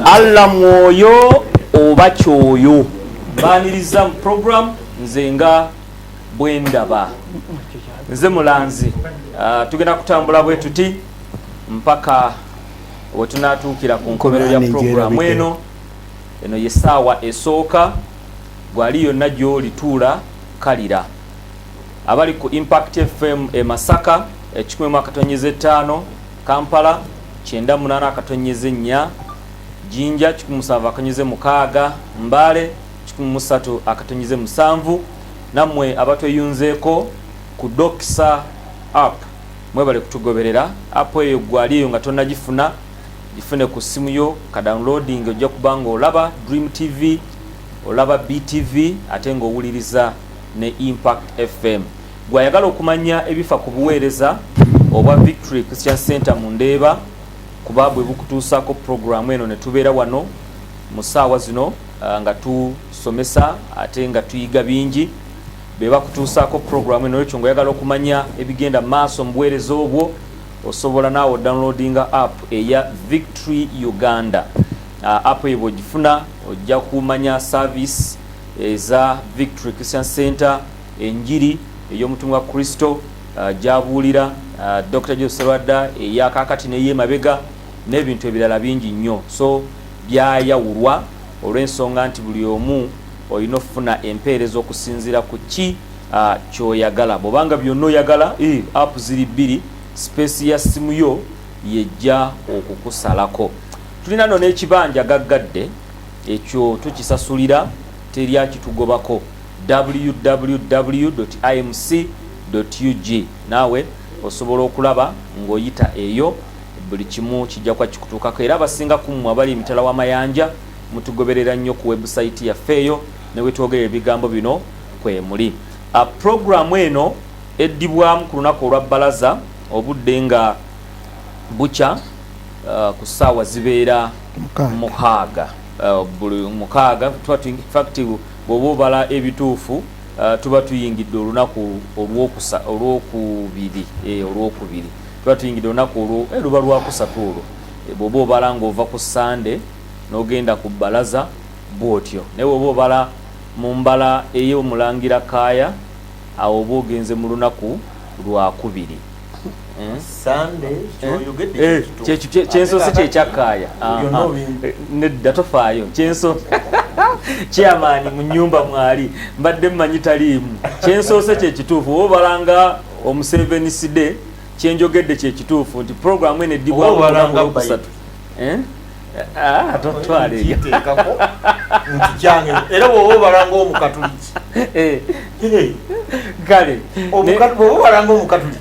Allah mwoyo oba kyoyo. Mbaaniriza mu program nze nga bwendaba nze mulanzi. Tugenda kutambula bwe tuti mpaka we tunaatuukira ku nkomerero ya programu eno. Eno ye ssaawa esooka. Gwali yonna gy'oli tuula kalira. Abali ku Impact FM e Masaka 101.5, Kampala 98.4, Jinja 107.6, Mbale 103.7. Nammwe abatweyunzeeko ku Doxa app, mwebale kutugoberera. App eyo gwali eyo nga tonnagifuna, gifune ku ssimu yo, ka downloading, ojja kuba nga olaba Dream TV, olaba BTV, ate ng'owuliriza ne Impact FM. Gwayagala okumanya ebifa ku buweereza obwa Victory Christian Center mu Ndeeba, kuba bwe bukutuusaako puroguramu eno ne tubeera wano mu ssaawa zino nga tusomesa ate nga tuyiga bingi, be bakutuusaako puroguramu eno. Ekyo ngaoyagala okumanya ebigenda mu maaso mu buweereza obwo, osobola naawe downloadinga app eya Victory Uganda. App eyo bw'ogifuna ojja kumanya service eza Victory Christian Center, enjiri ey'omutumwa Kristo gyabuulira Dr Joseph Serwadda eyakakati neyemabega n'ebintu ebirala bingi nnyo. So byayawulwa olw'ensonga nti buli omu olina okufuna empeereza okusinziira ku ki kyoyagala. Bwobanga byonna oyagala, app ziri bbiri, space ya simu yo yejja okukusalako. Tulina nno n'ekibanja gaggadde, ekyo tukisasulira, teri akitugobako, www imc ug. Naawe osobola okulaba ng'oyita eyo, buli kimu kijja kuba kikutuukako. Era abasinga kummwe abali emitala w'amayanja mutugoberera nnyo ku website yaffe eyo, ne wetwogerera ebigambo bino kwe muli. Programu eno eddibwamu ku lunaku olwa bbalaza, obudde nga bukya, ku ssaawa zibeera 6. Buli 6 in fact bw'oba obala ebituufu, tuba tuyingidde olunaku olwokubiri, olwokubiri tuba tuyingidde olunaku olwo, luba lwakusatu olwo. Bw'oba obala ng'ova ku Sande n'ogenda ku bbalaza bw'otyo, naye bw'oba obala mu mbala ey'omulangira kaaya, awo oba ogenze mu lunaku lwakubiri. Sande kyoyogedde kituufu. Kyensoose kyekyakkaaya. Byonna Nedda, tofaayo. Kyenso chairman mu nyumba mwali mbadde mmanyi taliimu. Kyensoose kyekituufu. Oba obalanga omuseveniside, kyenjogedde kyekituufu nti programu eno eddibwamu Oba obalanga olunaku olwokusatu. Eh? Ah, totwala ebyo. Nkiteekako nti kyange, era bw'oba obalanga omukatuliki Kale bw'oba obalanga omukatuliki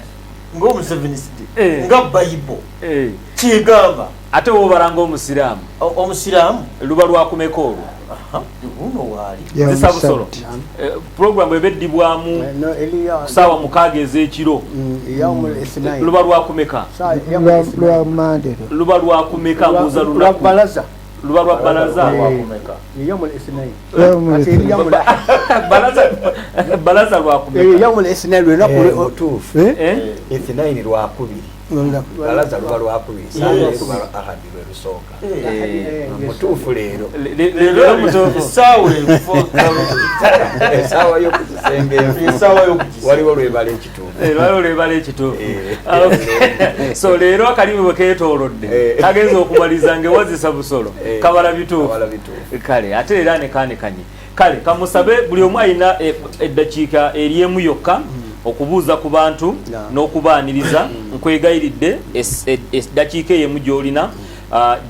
ng'omuseveniside nga Bayibo kigamba. Ate oba obalanga omusiraamu? Omusiraamu. Luba lwakumeka olwo? Aha, luno waali. Zisa busolo. Programu eba eddibwamu kusaawa 6 ez'ekiro, luba lwakumeka? Lwa Mande. Luba lwakumeka? Mbuuza lunaku. Balaza. Luba lwa balaza. Lwakumeka? يوم الاثنين. يوم Kati eri يوم الأحد. Balaza, balaza lwakumeka? يوم الاثنين lunaku Mutuufu. Eh? Ethinaini lwakubiri, balaza luba lwakubiri, Sande luba lwa ahadi, lwe lusooka. Mutuufu leero. Leero mutuufu. Essaawa efo. Essaawa y'okukisenge enfu. Essaawa y'okukisenge. Waliwo lwebala ekituufu. Lwaliwo lwebala ekituufu. Eh. Okay. So leero akalimi bwe keetoolodde kagenza okumaliriza ngaewazisa busolo kabala bituufu. Kabala bituufu. Kale ate era nekanekanye. Kale kamusabe buli omu alina eddakiika eryemu yokka okubuuza ku bantu n'okubaaniriza. Nkwegayiridde, eddakiika eyemu gy'olina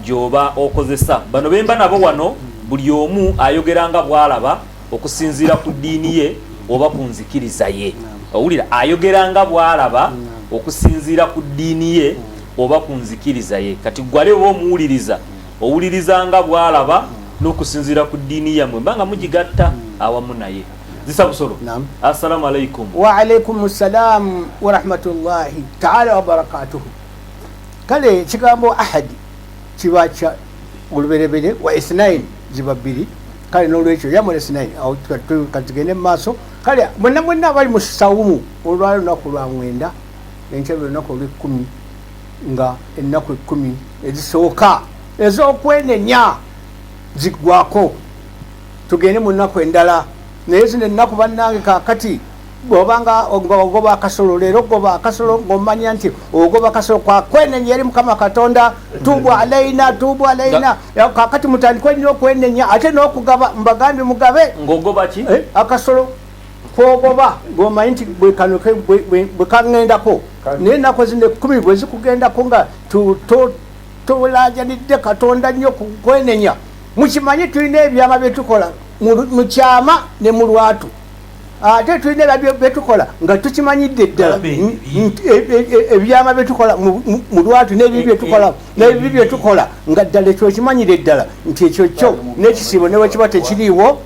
gy'oba okozesa. Bano bemba nabo wano, buli omu ayogera nga bw'alaba okusinziira ku ddiini ye oba ku nzikiriza ye. Owulira, ayogera nga bw'alaba okusinziira ku ddiini ye oba ku nzikiriza ye. Kati gwale oba omuwuliriza, owuliriza nga bw'alaba n'okusinziira ku ddiini yammwe, mbanga mugigatta awamu. Naye zisa busolo. Naam. Assalamu alaikum. وعليكم السلام ورحمة الله تعالى وبركاته. Kale ekigambo ahadi kiba kya oluberebere, wa ithnain ziba bbiri. Kale nolwekyo يوم الاثنين. Awo katugende mu maaso. Kale mwenna mwenna abali mu sawumu, olwali lunaku lwa 9, enkya lwe lunaku olwekumi, nga ennaku 10 ezisooka Ez'okwenenya ziggwako, tugende mu nnaku endala. Naye zino ennaku bannange, kaakati bw'obanga ogoba akasolo leero, goba akasolo ng'omanya nti ogoba akasolo kwakwenenya eri Mukama Katonda. Tubu alaina, tubu alaina. Kaakati mutandike nnyo okwenenya ate n'okugaba. Mbagambye mugabe. Ng'ogoba ki? Akasolo kwogoba ng'omanyi nti bwe kano bwe kaŋŋendako, naye ennaku zino 10 bwe zikugendako nga tolajanidde Katonda nnyo kwenenya. Mukimanyi tulina ebyama bye tukola mu kyama ne mu lwatu, ate tulina ebyo bye tukola nga tukimanyidde ddala ebyama bye tukola mu lwatu n'ebibi bye tukola, n'ebibi bye tukola nga ddala ekyo okimanyire ddala nti ekyo kyo n'ekisiibo ne bwe kiba tekiriiwo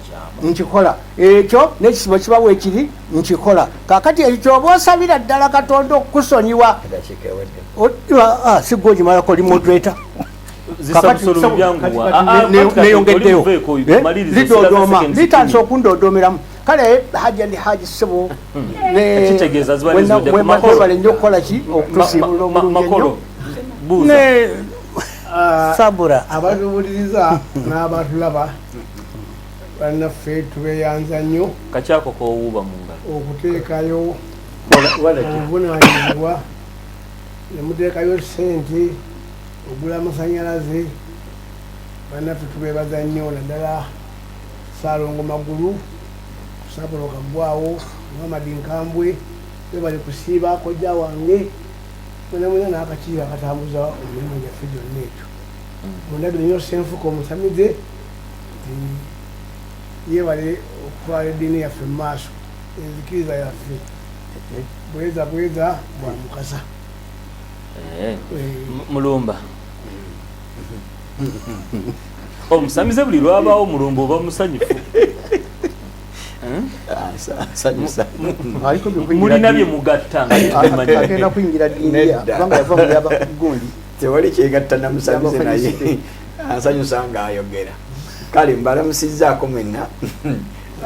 nkikola, ekyo n'ekisiibo kiba weekiri nkikola. Kaakati ekyo kyoba osabira ddala Katonda okukusonyiwa. Si gwe ogimalako, oli moderator. Neyongeddeyo lidodooma, litandise okundodoomeramu. Kale hajja ndi haji ssebo, webale nnyo okukola ki, okutusiibula obulungi ennyo. Sabura. Abatuwuliriza n'abatulaba, bannaffe, tubeeyanza nnyo. Kakyako kowuuba mu ngalo. Okuteekayo obuvunaanyizibwa ne muteekayo ssente ogula amasanyalaze, bannaffe tubeebaza nnyo, naddala Saalongo Magulu, Sabula Kaggwawo, Muhamadi Nkambwe, bebali kusiiba kojja wange mwena mwena n'akakiiko akatambuza emirimu gyaffe gyonna. Ekyo mundabire nnyo Senfuka omusamize nti yeebale okutwala eddiini yaffe mu maaso, enzikiriza yaffe. Bweza bweza bwa Mukasa. Mulumba omusamize buli lwabaawo mulumba oba musanyufu. Mulina bye mugatta nga tetubimanyi. Agenda kuyingira ddiini kubanga yava mu byabagundi. Tewali kyegatta na musamize, naye ansanyusa ng'ayogera. Kale mbalamusizzaako mwenna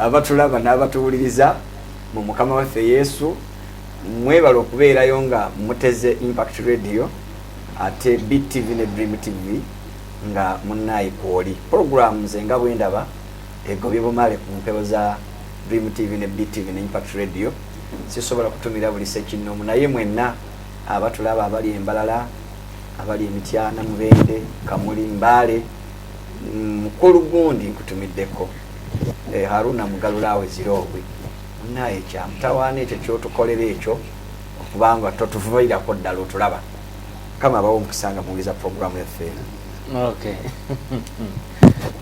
abatulaba n'abatuwuliriza mu Mukama waffe Yesu. Mwebala okubeerayo nga muteze Impact Radio ate BTV ne Dream TV nga munnayi kwoli program. Nze nga bwendaba egobye bumale ku mpewo za Dream TV ne BTV ne Impact Radio, sisobola kutumira buli sekinnomu, naye mwenna abatulaba abali embalala, abali emityana, Mubende, Kamuli, Mbaale, mukulu gundi nkutumiddeko, Haruna Mugalulaawe Ziroobwe, munaye kyamutawaana ekyo kyotukolera ekyo okubanga totuviirako ddala otulaba. Kama abawo omukisa nga muwuliza programu yaffe eno. Okay,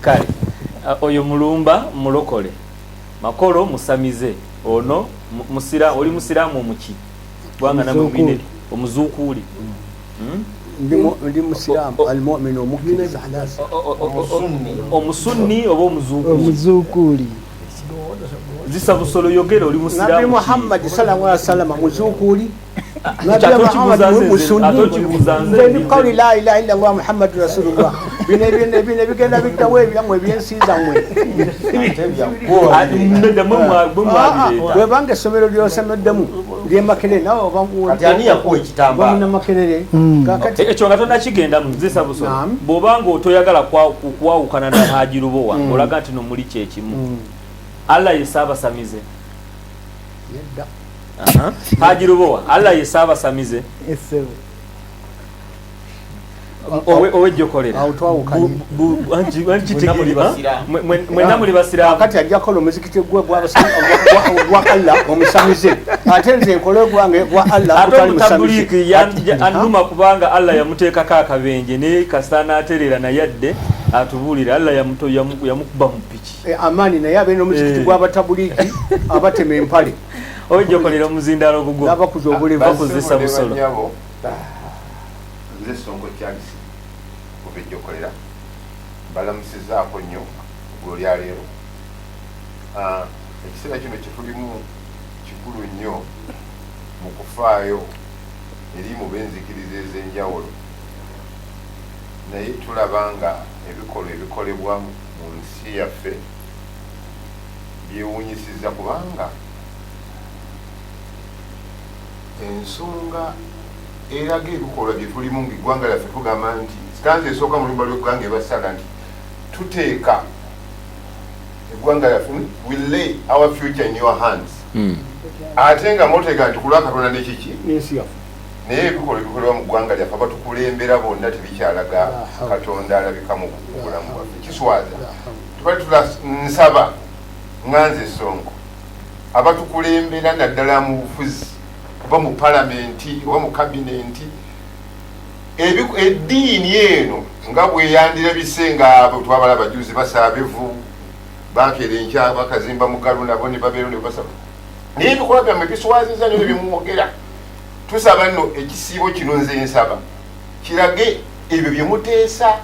kale oyo Mulumba mulokole, Makolo musamize, ono musira, oli musiraamu omuki kubanga namwe mwine omuzuukuuli. Ndi musiraamu almumin, omukkiriza. Omusunni oba omuzuukuuli? Omuzuukuuli. Zisa busolo, yogera, oli Nabbi musiraamu ki? Muhammadi sallallahu alaihi wasallam muzuukuuli. Ate okibuuza nze, ate okibuuza nze. Nze ndi kawuli la ilaha illa Allah Muhammadu rasulullah. Bino ebigenda biddawo ebyammwe ebyensi zammwe. Nedda, mwe mwabireeta. Bwebanga essomero lyosomeddemu lyemakerere, nawe oba Kati ani yakuwa ekitambaala? Munamakerere kakati. Ekyo nga tonakigendamu, Zisa Busolo, Naam. bw'obanga otoyagala kwawukana na Haji Lubowa, olaga nti no muli kyekimu, Allah ye saabasamize? Nedda. Aha. Haji Lubowa, Allah ye saabasamize? Essebo. Owejjokolera. Awo twawukanye. Mwenna muli basiraamu. Mwenna muli basiraamu. Kakati ajja kukola omuzikiti gwe ogwa Allah omusamize, ate nze nkole ogwange gwa Allah Ate ogutali musamize. omutabuliiki annuma kubanga Allah yamuteekako akabenje, naye kasita n'atereera naye adde atubuulire Allah yamukuba mu piki. Amaani naye abe n'omuzikiti gw'abatabuliiki abatema empale. Owejjokolera, omuzindaalo gugwo. N'abakuza obulevu. Bakozesa busolo. Bannyabo, nze Sonko Charles kuva ejjokolera, balamusizaako nnyo eggulo lyaleero. Ekiseera kino kyetulimu kikulu nnyo mu kufaayo eri mu b'enzikiriza ez'enjawulo, naye tulaba nga ebikolwa ebikolebwa mu nsi yaffe byewuunyisiza, kubanga ensonga eraga ebikolwa bye tulimu ngaeggwanga lyaffe tugamba nti Stanza esooka mu luyimba lw'eggwanga ebasala nti tuteeka eggwanga lyaffe, we lay our future in your hands. Ate nga muteega nti kulwa Katonda nekiki naye ebikolwa ebikolebwa mu ggwanga lyaffe, abatukulembera bonna tebikyalaga Katonda alabika mu bulamu bwaffe. Kiswaza. Tubali tula nsaba ŋŋanze Sonko, abatukulembera naddala mu bufuzi oba mu palamenti oba mu kabinenti, eddiini eno nga bweyandirabise nga twabala abajuzi basaabivu bakeera enkya bakazimba mugalu nabo ne babeero ne basaba, naye ebikolwa byammwe biswaziza nyo byemwogera. Tusaba nno ekisiibo kino, nze nsaba kirage ebyo byemuteesa,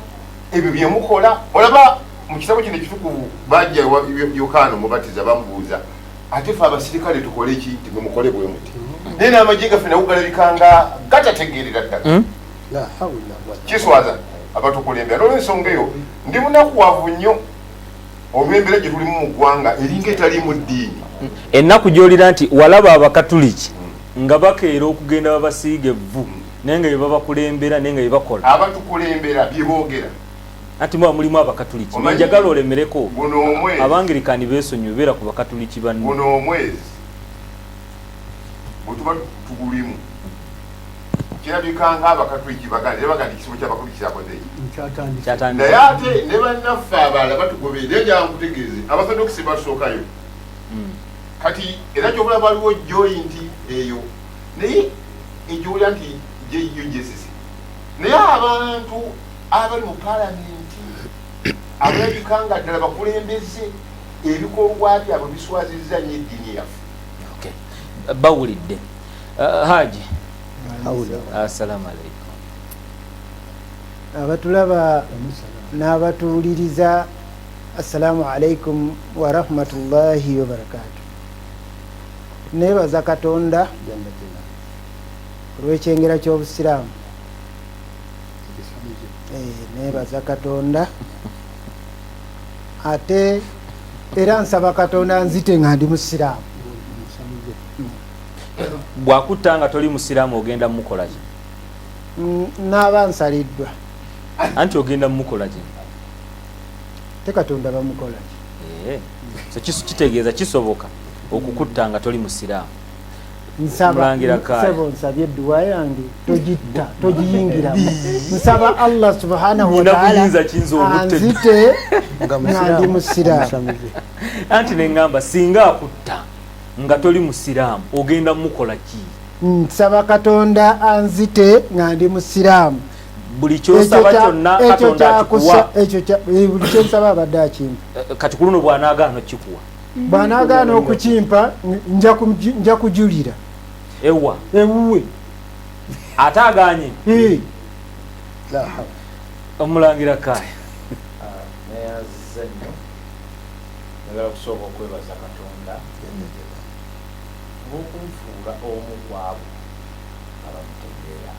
ebyo byemukola. Olaba mu kitabo kino ekitukuvu bajja Yokaana Omubatiza bamubuuza, ate fe abasirikale tukole ki? Nti mwe mukole bwe muti. Naye n'amagye gaffe nago galabikanga gatategeerera ddala. Kiswaza abatukulembera. N'olwensonga eyo ndi munakuwavu nnyo olw'embeera gye tulimu mu ggwanga eringa etaliimu ddiini. Ennaku gy'olira nti walaba Abakatuliki nga bakeera okugenda babasiiga evvu, naye nga byebabakulembera, naye nga byebakola. Abatukulembera byeboogera. Anti muba mulimu Abakatuliki. Njagala olemereko Abangirikani beesonyiwe, beera ku Bakatuliki banne. Guno omwezi bwe tuba tugulimu kirabika nga Abakatuliki baganda era baganda ekisibo ky'Abakatuliki kyakoze Kyatandise. Naye ate ne bannaffe abalala batugoberera. Era njagala nkutegeeze, Abasadokisi batusookayo kati, era kyobulaba waliwo joint eyo, naye ekiwulira nti JUJCC, naye abantu abali mu palamenti abalabika nga ddala bakulembeze, ebikolwa byabwe biswazizza nnyo eddiini yaffe. Okay. Bawulidde. Haji, assalamu alaikum. Abatulaba n'abatuwuliriza, assalamu alaikum warahmatullahi wabarakatu. Nebaza Katonda olw'ekyengera ky'Obusiraamu. Nebaza Katonda, ate era nsaba Katonda nzite nga ndi musiraamu. Bwakutta nga toli musiraamu, ogenda mukola ki? Naaba nsaliddwa. Anti ogenda mukola ki? Te Katonda bamukola ki? So kitegeeza kisoboka okukutta nga toli musiraamu. Nsaba. Mulangira Kaaya. Sebo, nsabye edduwa yange togitta, togiyingiramu. Nsaba Allah subhanahu Nina wataala buyinza kiyinza obutta anzite nga ndi musiraamu. Anti neŋŋamba singa akutta nga toli musiraamu, ogenda mukola ki? Nsaba Katonda anzite nga ndi musiraamu. Buli kyosaba Ekyo kyonna ekyo Katonda akikuwa. Ekyo buli kyensaba abadde akimpa. Kati ku luno bw'anaagaana okikuwa? Bw'anaagaana okukimpa, nja kujulira. Ewa? Ewuwe. Ate aganye? Omulangira Kaaya. Neyanziza nnyo. Njagala kusooka okwebaza Katonda olw'okunfuula omu ku abo abamutegeera.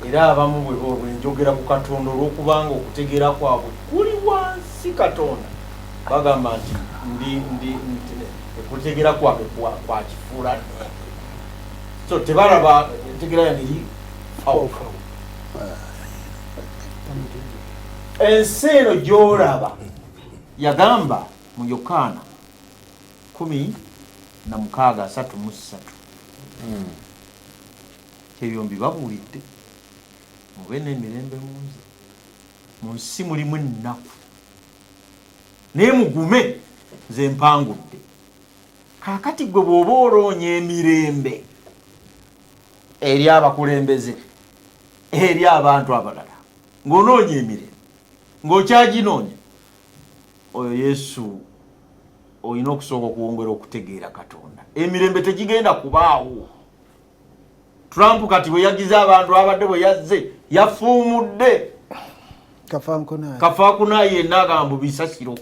Era abamu bwe bwe njogera ku Katonda, olw'okubanga okutegeera kwabwe kuli wansi, Katonda bagamba nti ndi nti okutegeera kwange kwa kifuula, so tebalaba entegeera yange eri fawufawu. Ensi eno gy'olaba, yagamba mu Yokaana 16:33, ebyo mbibabuulidde mube n'emirembe mu nze. Mu nsi mulimu ennaku, naye mugume, nze mpangudde. Kaakati gwe bw'oba oloonya emirembe eri abakulembeze, eri abantu abalala, ng'onoonya emirembe, ng'okyaginoonya, oyo Yesu olina okusooka okuwongera okutegeera Katonda. Emirembe tegigenda kubaawo. Trump kati bwe yagize abantu abadde bwe yazze yafuumudde kafankuna yenna, agamba bisasiro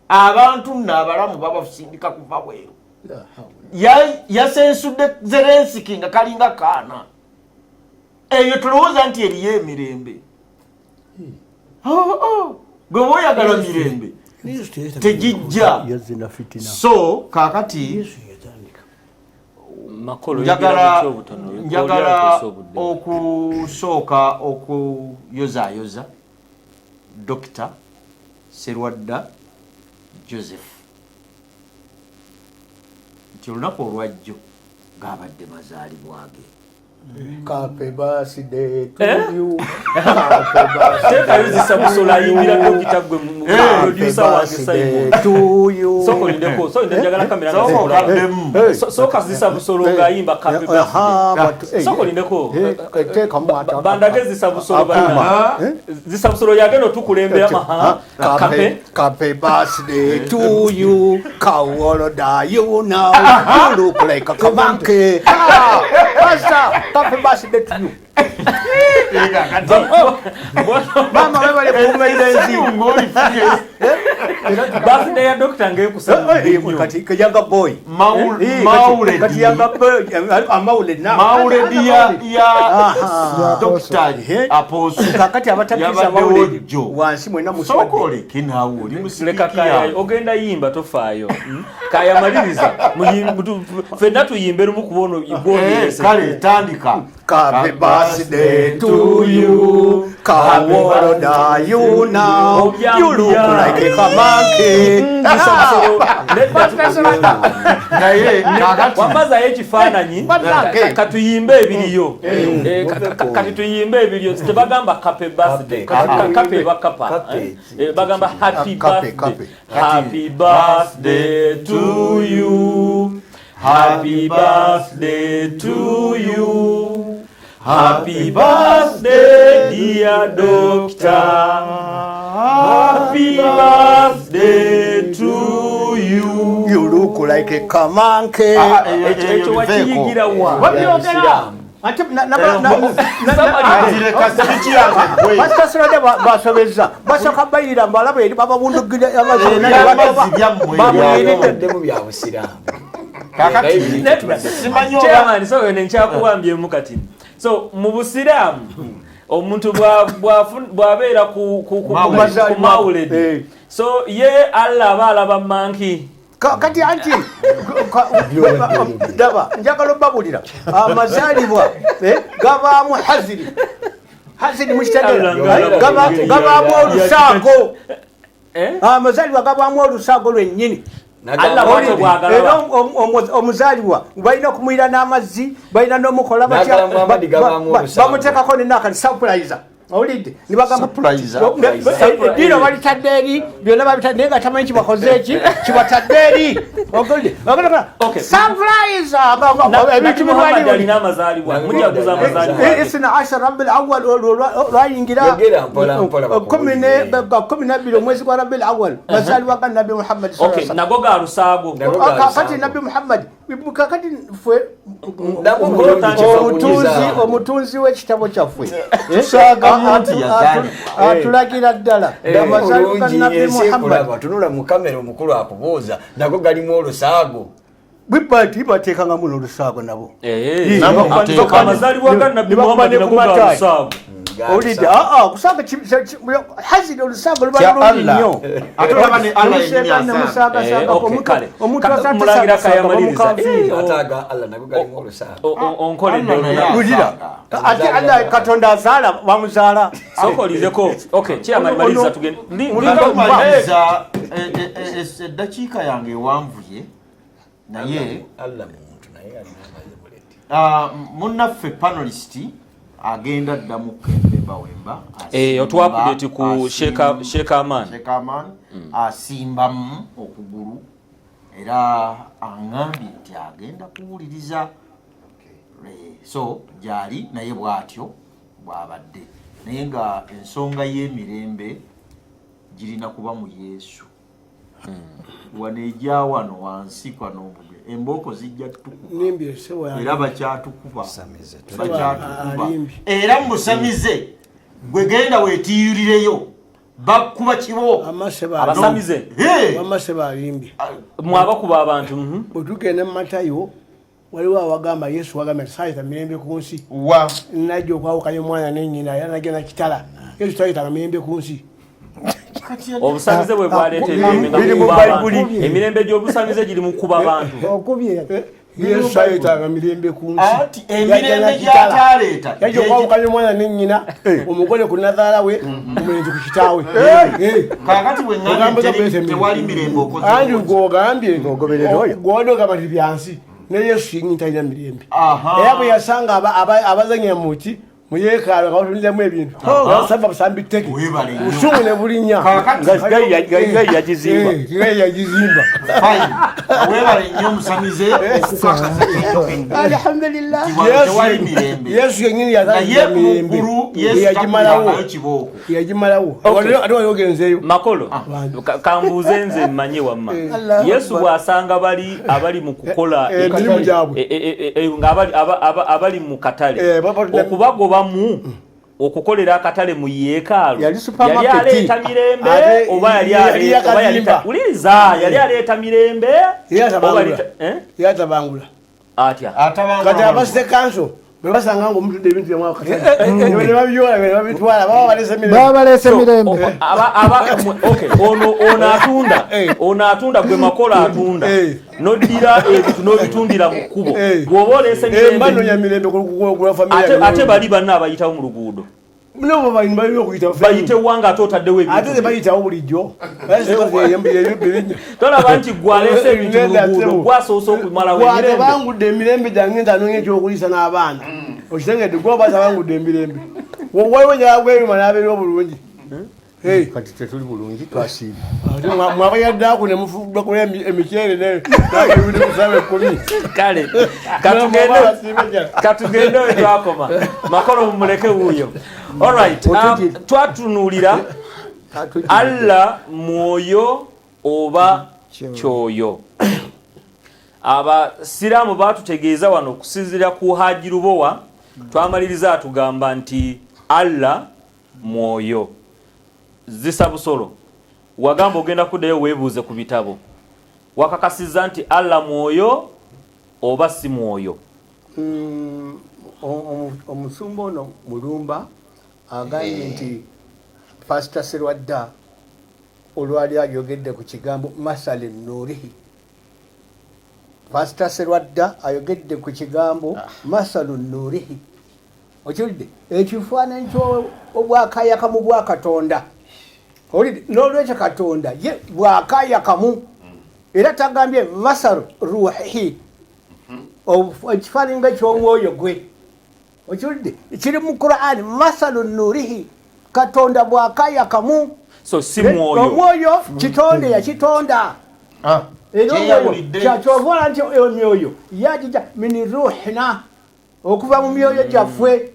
abantu nno abalamu babasindika kuva bweru. Yasensudde Zelensky nga kalinga kaana. Eyo tulowooza nti eriyo emirembe? Oh. Gwe bwoyagala mirembe tegijja. So kakati Makolo, Njagala yogera butya obutono, njagala otuuse obudde. okusooka okuyozaayoza Dr. Serwadda Joseph nti olunaku olwajjo gabadde mazaalibwa ge. Happy birthday to Eh? you. Happy birthday Teekayo zisa busolo ayimbira dokita gwe producer wange Simon. to you. Sooka olindeko, sooka olindeko, njagala kamera nga Sooka zikulaba. okaddemu. Sooka zisa busolo ng'ayimba happy birthday. Sooka olindeko. Bandage zisa busolo banna. Zisa busolo yagenda otukulembera maha. Kape. Happy birthday to you. How old are you now? You look like a monkey. Ah, Pastor, happy birthday to you. Mama webale kukuumira ensi. Birthday ya dokita ng'ekusanyudde nnyo. Kati younger boy. Mauledi. Kati younger boy, amawuledi now. Mauledi ya Aha. Dr. Apostle Kakati abatakkiriza Yabaddewo amawuledi jjo. wansi mwenna Sooka muswadde. oleke naawe oli Leka musipiki Kaya, yawe. ogenda yimba tofaayo. Kaya maliriza. Ffenna tuyimbe lumu kuba ono gw'ondirese. Kale tandika. Happy birthday to you. How old are you now? You look like a monkey. Naye kakati Wamazayo ekifaananyi Bannange. katuyimbe ebiriyo. Kati tuyimbe ebiriyo, tebagamba happy birthday. Kape. Kape bakapa. Kape. Bagamba happy Kape, birthday. kape. Happy birthday to you. Happy birthday to you. Happy birthday dear doctor. Happy birthday to you. You look like a monkey. Ekyo wakiyigira wa? Wabyogera. Ate Somebody- Leka sipiki yange gwe. Pastor Sirade basobezza basooka bayirira mbalaba eri bababundugira. Ebyamazzi byammwe. Byabaddemu bya busiraamu. Kakati Nedda. simanyi oba Chairman, so eno nkyakuwambyemu kati. So mu busiraamu omuntu bw'abeera Mawuledi. ku mawuledi, so ye Allah aba alaba monkey. Kati anti daba njagala obbabulira amazaalibwa gabaamu haziri haziri mukitegera, gabaamu olusaago. Eh? Amazaalibwa gabaamu olusaago lwennyini. Allah bw'atyo bw'agalaba. Era omuzaalibwa balina okumuyira n'amazzi, balina n'omukola batya, N'agala Muhammad gabaamu olusaago. bamuteekako nenakati surprise, owulidde? Nibagamba Surprise. eddiiro balitadde eri, byonna babitadde, naye nga tamanyi kibakoze eki kibatadde eri. Ogulidde? Okay. Surprise. Nabbi Ebintu Muhammad birwali alina amazaalibwa, mujaguza amazaalibwa ge. Isina ashara Rabbil Awal lwayingira Yogera mpola mpola bakuwulire. 12 omwezi gwa Rabbil Awal, mazaalibwa ga Nabbi Muhammad sallallahu Okay, alaihi wasallam. nago ga lusaago. Nago ga Kakati lusaago. Nabbi Muhammad, kakati ffe Nabwo bulungi omutunzi omutunzi w'ekitabo kyaffe Tusaaga nti yazaalibwa. atulagira ddala amazaalibwa ga Bulungi Nabbi ensi Muhammad. ekulaba, tunula mu kamera, omukulu akubuuza, nago galimu olusaago. Bwibati bateekangamu n'olusaago nabo. Eh, Nabo so amazaalibwa ga Nabbi Muhammad Ne nago ga bakuba ne lusaago. Owulidde? Aa, kusaaga haziri olusaago luba Kya lulungi Allah. nnyo. Ate olaba ne Allah yennyini Omuseega asaaga. nemusaagasaagako, Okay, kale. omuntu Mulangira asaatasaagasaga kayamaliriza. bamukafiiri. Ate aga Allah nago galimu olusaago. Onkoledde Allah naye olunaku. Wulira, ate Allah Katonda azaala, bamuzaala. Sooka olindeko. Okay, chairman, maliriza tugende. Maliriza, eddakiika yange ewanvuye naye Allah muntu naye alina amazimuleti. Ah, munnaffe panelist agenda dda mu kempemba wemba. Otuwa update ku Sheikh Aman. Sheikh Aman asimbamu okugulu era aŋŋambye nti agenda kuwuliriza. So gyali naye bw'atyo bw'abadde, naye nga ensonga y'emirembe girina kuba mu Yesu. Wano ejja wano wansi kwano omuge embooko zijja tukuba. Nimbye sebo yange. Era bakyatukuba. Samize. Bakyatukuba. Alimbye. Era musamize gwe genda weetiyurireyo, bakuba kibo. Abasamize. Hey! Wamma sebo alimbye. Mwabakuba abantu. Bwe tugenda mu Matayo waliwo awagamba Yesu wagamba nti saayita mirembe ku nsi, wa najja okwawukanya omwana nennyina, era najja nakitala. Yesu tayitanga mirembe ku nsi. Obusamize bwe bwaleeta emirembe nga Biri mu kukuba abantu. Bayibuli. Emirembe gy'obusamize giri mu kukuba abantu. Okubye. Yesu ayetanga mirembe ku nsi. Anti emirembe gy'ataleeta Yajja okwawukanya omwana ne nnyina, omugole ku nazaala we, omulenzi ku kitaawe. Kaakati bwe ŋŋambye Ogambo kuleeta emirembe. tewali mirembe okoze Anti gw'ogambye Ng'ogoberera oyo. gw'obadde ogamba nti byansi ne Yesu yennyini talina mirembe. Aha. Era bwe yasanga abazannya muki mu yeekaalu nga batuniramu ebintu basamba busambi tteke Weebale nnyo. busungu ne bulinnya. Kaakati Gayi yagizimba. Gayi yagizimba. Fine. Weebale nnyo omusamize okukakasa kyenjogedde. Alhamdulillah. Nti wano tewali mirembe. Yesu yennyini Naye yatandika mu mirembe. ggulu Yesu Yagimalawo. takubirwangayo kibooko. Yagimalawo. Okay. Ate wali ogenzeeyo. Makolo, kambuuze nze mmanye wamma. Allahu Yesu Akbar. bw'asanga bali abali mu kukola Emirimu gyabwe. Nga abali mu katale okubagobamu okukolera akatale mu yeekaalu Yali supermarket. yali aleeta mirembe Ate oba yali yali oba yali yakazimba. wuliriza yali aleeta mirembe Yali oba atabangula. eh? Yatabangula. Atya? Kati abasite kanso bwe basanga nga omutudde ebintu byamwe akatale ne babyola ne babitwala baba balese mirembe. Baba balese mirembe. Okay, ono atunda, ono atunda gwe Makola atunda, noddira ebintu n'obitundira mu kkubo, bw'oba oleese Mba mirembe noonya mirembe ku family. Ate bali banna abayitawo mu luguudo Nabo balina okuyita bayite wanga ate otaddewo Ate ebintu. tebayitawo bulijjo. Tolaba nti gwe aleese ebintu mu luguudo gwasoose okumalawo emirembe? Bw'atabangudde emirembe gyange nti anoonya ekyokuliisa n'abaana, okitengedde? Gwe oba tabangudde emirembe, waliwo njala gweruma n'abeera obulungi. Kati tetuli bulungi, twasiibye. Ate mwabayaddaako ne mufubakola emiceere n'akayundi ku ssaawa 10. Kale katugende we twakoma. Makolo mumuleke wuuyo. Alright, twatunuulira Allah mwoyo oba kyoyo. Abasiraamu batutegeeza wano okusinziira ku Haji Lubowa, twamaliriza atugamba nti Allah mwoyo. Zisa Busolo, wagamba ogenda kuddayo weebuuze ku bitabo, wakakasizza nti Allah mwoyo oba si mwoyo? Omusumba ono Mulumba agambye nti Pasita Serwadda olwali ayogedde ku kigambo masale nurihi. Pasita Serwadda ayogedde ku kigambo masalu nurihi. Okiwulidde? Ekifaananyi ky'obwakayakamu bwa Katonda. Owulidde? N'olwekyo Katonda ye bwakayakamu, era tagambye masalu ruhihi, ekifaananyi nga eky'omwoyo gwe. Okiwulidde? Kiri mu Qur'an, masalu nurihi, Katonda bwakayakamu. So si mwoyo. Omwoyo kitonde yakitonda. Era omwoyo Kyeyawulidde. kyovola nti emyoyo yagija min ruhina, okuva mu myoyo gyaffe.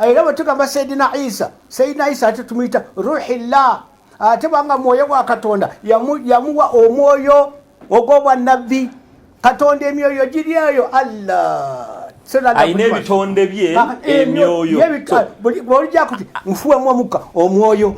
Era bwe tugamba Sayyidina Isa, Sayyidina Isa ate tumuyita ruhillah, ate banga mwoyo gwa Katonda yamuwa omwoyo ogw'obwannabbi. Katonda emyoyo giri eyo Allah. Alina ebitonde bye emyoyo. Bw'olijja kuti nfuwemu omukka omwoyo.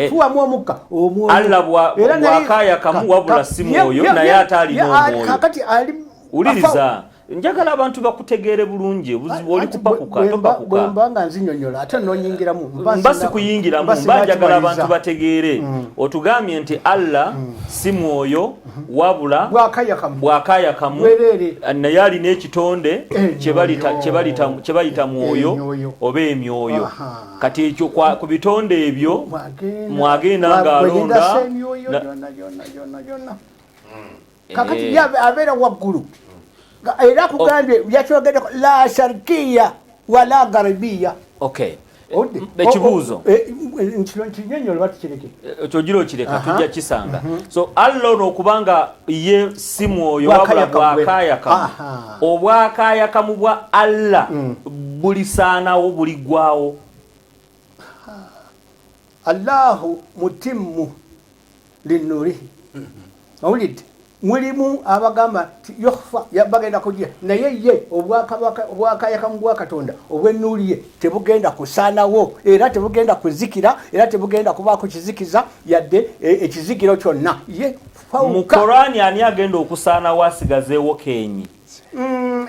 Fuwamu omukka omwoyo. Allah Era naye bw'akaayakamu wabula si mwoyo, naye ate alina omwoyo. Kakati ali Wuliriza, njagala abantu bakutegeere bulungi, obuzibu oli kupakuka, topakuka. Bwe mba nga nzinyonnyola ate nonyingiramu, mba sikuyingiramu, mba mba njagala sinakimaliriza. abantu bategeere. Otugambye nti Allah si mwoyo wabula bwakayakamu, bwakayakamu, Bwereere. Naye alina ekitonde kye bayita mwoyo Emyoyo. oba emyoyo. Aha. Kati ekyo ku bitonde ebyo mwagenda ng'alonda Mwagenda emyoyo gyonna, gyonna, gyonna, gyonna. Kakati ye abeera waggulu. Era akugambye yakyogeddeko la sharkiya wala garbiya. Okay. Owudde? Ekibuuzo. Nkinyonnyola batukireke. Ekyo ogira okireka, tujja kisanga. So Allah ono okubanga ye si mwoyo wabula Bwakayakamu. bwakayakamu. Obwakayakamu bwa Allah bulisaanawo, buliggwawo. Allahu mutimmu linnurihi. Owulidde? Mulimu abagamba nti yukhfa, bagenda kujja, naye ye obwakayakamu bwa Katonda obw'ennuuli ye tebugenda kusaanawo, era tebugenda kuzikira, era tebugenda kubaako kizikiza yadde ekizigiro kyonna. Ye fawuka. Mu Korani ani agenda okusaanawo asigazeewo kenyi?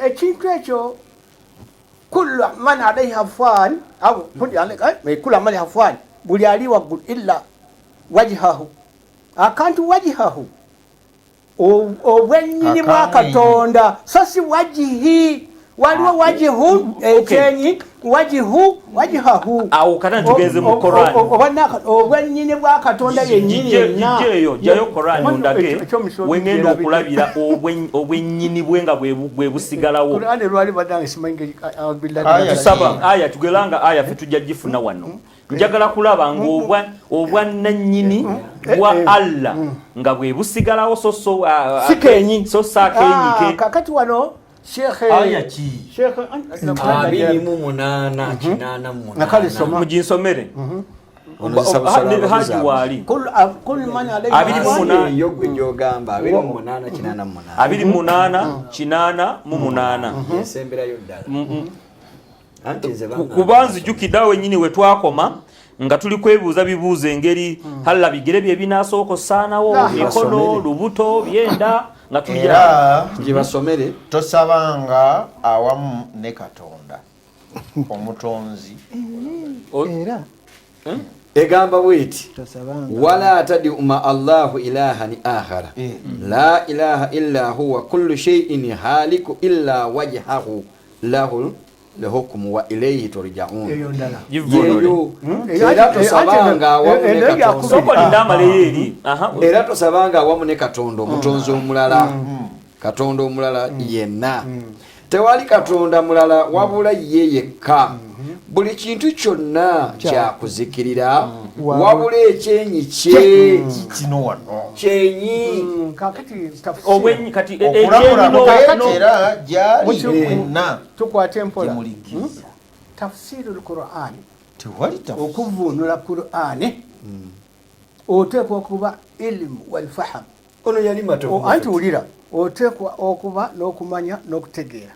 Ekintu ekyo kullu man alaiha fan, au kullu kullu man alaiha fan, buli ali waggulu illa wajhahu, akantu wajhahu Obwennyini bwa Katonda, so si wajihi. Waliwo wajihu ekyenyi, wajihu wajihahu. Awo kata tugeze mu Koran. Obwennyini bwa Katonda yennyini yenna. Gyeyo, gyayo Koran ondage wengenda okulabira obwennyini bwe nga bwe busigalawo. Qur'an lwali badange simanyi billahi. Tusaba aya tugelanga aya ffe tujja gifuna wano. Njagala kulaba ng'obwa obwannannyini bwa Allah nga bwe busigalawo, so so si kenyi. So sakenyike. Kakati wano Sheikh Aya ki? Sheikh 28 88. Nakale soma. Muginsomere. Ono zisabusala Haji ababuzabuza. waali. Kul man alayhi 28. Eyo gwe gyogamba 28 88. 28 88. Yesemberayo ddala. Anti nze bangamba. Kuba nzijukidde awo wennyini we twakoma nga tuli kwebuuza bibuuzo engeri halla bigere bye binasooka ossaanawo, mikono, lubuto, byenda, nga tuli awo. Era gibasomere. Tosabanga awamu ne Katonda omutonzi. Era Egamba bweti: tosabanga. Wala tadiu ma Allahu ilahan akhara, la ilaha illa huwa, kullu shay'in haliku illa wajhahu, lahu lhukmu wa ilayhi turjaun. Eyo ndala. Givvuunule. Yeyo. Era tosabanga awamu ne Katonda. Sooka olinde amaleyo eri. Aha. Era tosabanga awamu ne Katonda omutonzi omulala, Katonda omulala yenna. Tewali Katonda mulala wabula ye yekka. Buli kintu kyonna kyakuzikirira wabula ekyenyi kye. Kino wano. Kyenyi. Kakati tafsiri. Obwenyi kati okulamula ekyenyi mukayati era gyali mwenna Tukwate empola. Temulikkiriza. Tafsiru lqurani. Tewali tafsiri. Okuvvuunula Qur'ani oteekwa okuba ilimu walfahamu. Ono yali matovu. Anti wulira, oteekwa okuba n'okumanya n'okutegeera.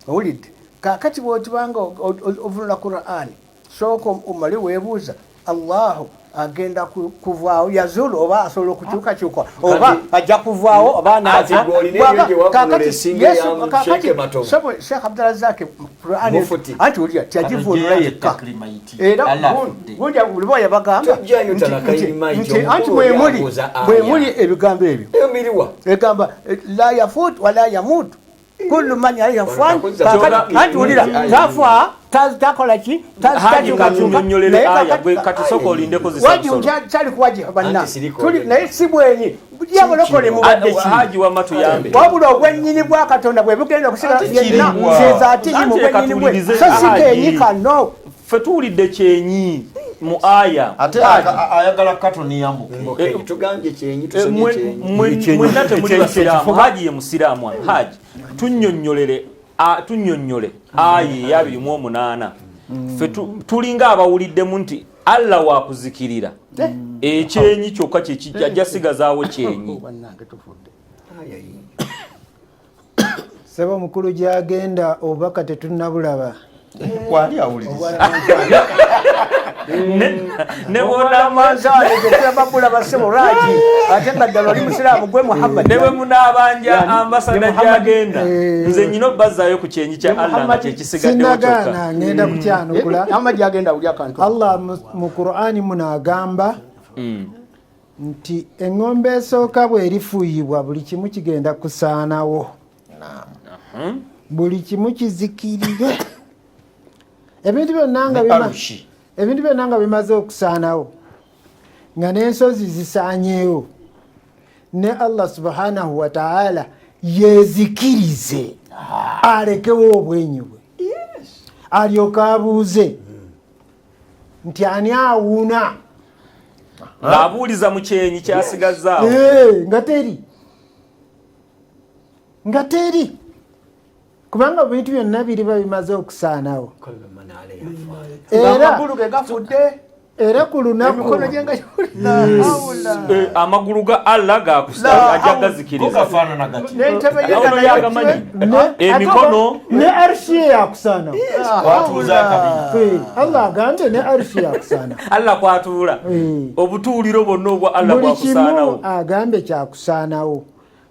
Owulidde? Kakati bwotubanga ovunula Qur'ani, sooka omale weebuuza Allahu agenda kuvaawo yazulu oba asobola okukyukakyuka oba ajja kuvaawo oba Ati gwe olina ebyo gye wavunula esinga eya Sheikh Matovu. Sheikh Abdurazak Qur'ani Mufuti. anti wulira, tiyagivunula yekka. Era Allah afudde. Gundi buli yabagamba Tojjayo talaka nti imaiti, anti omukulu mwemuli yabuuza aya. Bwemuli ebigambo ebyo Eyo miriwa. egamba la yafut wala yamut kullu man alayha fan. Kyogamba- Anti wulira, Aya. tafa, takola ki, Haji takyukakyuka. katunyonnyolere aya gwe kati sooka olindeko Wajibu zisabusolo. kyali kuwajibu banna. Anti siriko. Tuli naye si bwenyi yabalokole mubadde ki? Haji wamma tuyambe. Wabula obwennyini bwa Katonda bwe bugenda okusigala Ate yenna kiriwa. nsinza ati mu Anti bwennyini bwe, katuwulirize so si Haji. kenyi kano. Ffe tuwulidde kyenyi mu aya. Ate Haji. ayagala katoni yambuke. Tugambye kyenyi, tusomye kyenyi. Mwenna temuli basiraamu, Haji ye musiraamu wano. Haji, tunnyonnyolere, tunnyonnyole aya eya 28. Ffe tulinga abawuliddemu nti Allah wakuzikirira, ekyenyi kyokka kyekijja, ajja sigazaawo kyenyi. Bannange, tufudde. Sebo mukulu, gyagenda obubaka tetunnabulaba. Kwali awuliriza. Ne bw'onaama Manzaale tetulababula basebo lwaki ate nga ddala oli musiraamu gwe Muhammad? Ne bwe munaabanja Yani, ambasada ne Muhammad- gyagenda, nze nyina obbazaayo ku kyenyi kya Ne Allah nga Muhammad- kyekisigaddewo kyokka. Sinagaana, ngenda kukyanukula. Muhammad yagenda awulya akantu. Allah mu Qur'ani muno agamba nti eŋŋombe esooka bw'erifuuyibwa, buli kimu kigenda kusaanawo, buli kimu kizikirire, ebintu byonna nga Ne bima- Arushi. Ebintu byonna nga bimaze okusaanawo, nga n'ensozi zisaanyeewo, ne Allah subhanahu wataala yezikirize alekewo obwenyi bwe, alyoke abuuze nti ani awuuna? Ng'abuuliza mu kyenyi kyasigazaawo. Nga teri, nga teri, kubanga ebintu byonna biriba bimaze okusaanawo. Era Amagulu ge gafudde. Era ku lunaku Emikono gye nga Amagulu ga Allah La, ajja Go gazikiriza. gafaanana gati. N'entebe ye Ono nga yagamanyi. Emikono. Ne arshi ye yakusaanawo. Kwatuuza akabi. Allah agambye ne arshi yakusaanawo. Allah kwatuula. Obutuuliro bwonna obwa Allah Buli kimu bwakusaanawo. agambye kyakusaanawo.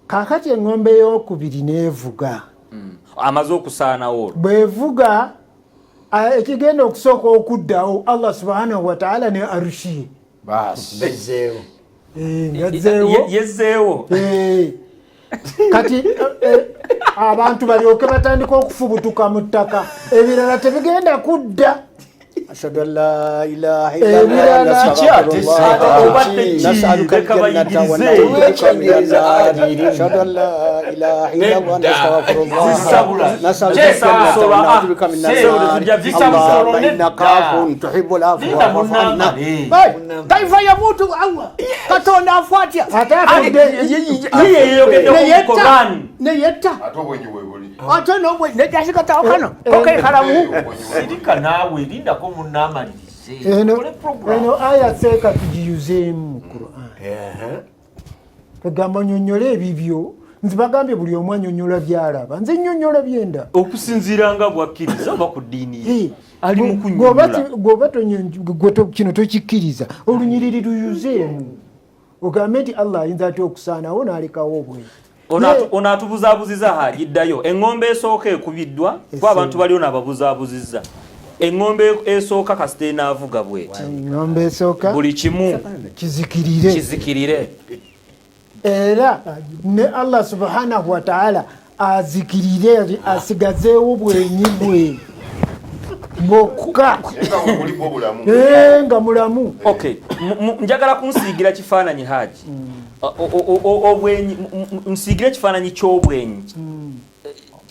Kaakati eŋŋombe ey'okubiri neevuga. Amaze okusaanawo olwo. Bwevuga, ekigenda okusooka okuddawo Allah subhanahu wataala ne arushi ye. Baasi. Ezzeewo. Ngazzeewo. Yezzeewo. Kati abantu balyoke batandika okufubutuka mu ttaka, ebirala tebigenda kudda. Ashhadu an la ilaha illa Allah, nastaghfirullah, nas'aluka al-jannata wa na'udhu bika minan nar. Ashhadu an la ilaha illa Allah, nastaghfirullah, nas'aluka al-jannata wa na'udhu bika minan nar. Allahumma innaka afuwun tuhibbul afwa fa'fu anna. Kaifa yamutu Allah, Katonda afa atya? Ate afudde. Ye yeyogeddeko mu Koran. Neyetta. Ate obwenyi bwebuli. Ate nobwe nejashikatawo kano kokekalamu. Sirika naawe, lindako munaamalirize. Eno aya seeka tugiyuzeemu mu Quran. Egamba nyonyola ebibyo. Nze bagambye buli omu anyonyola byalaba, nze nyonyola byenda. Okusinziira nga bwakkiriza oba ku ddiini ye ali mu Bw'oba kunnyonnyola. Bw'oba kino tokikkiriza, olunyiriri luyuzeemu ogambe nti Allah ayinza atya okusaanawo n'alekawo obwenyi. Ono atubuzaabuziza hagiddayo eŋŋombe esooka ekubiddwa kuba abantu baliwo n'ababuzaabuzizza. Eŋŋombe esooka kasita enaavuga bweti, eŋŋombe esooka buli kimu kizikirire, kizikirire. Era ne Allah subhanahu wa ta'ala azikirire, asigazeewo bwenyi bwe bwokka. Nga mulamu. Okay, njagala kunsiigira kifaananyi Haji. Obwenyi, nsiigire ekifaananyi ky'obwenyi.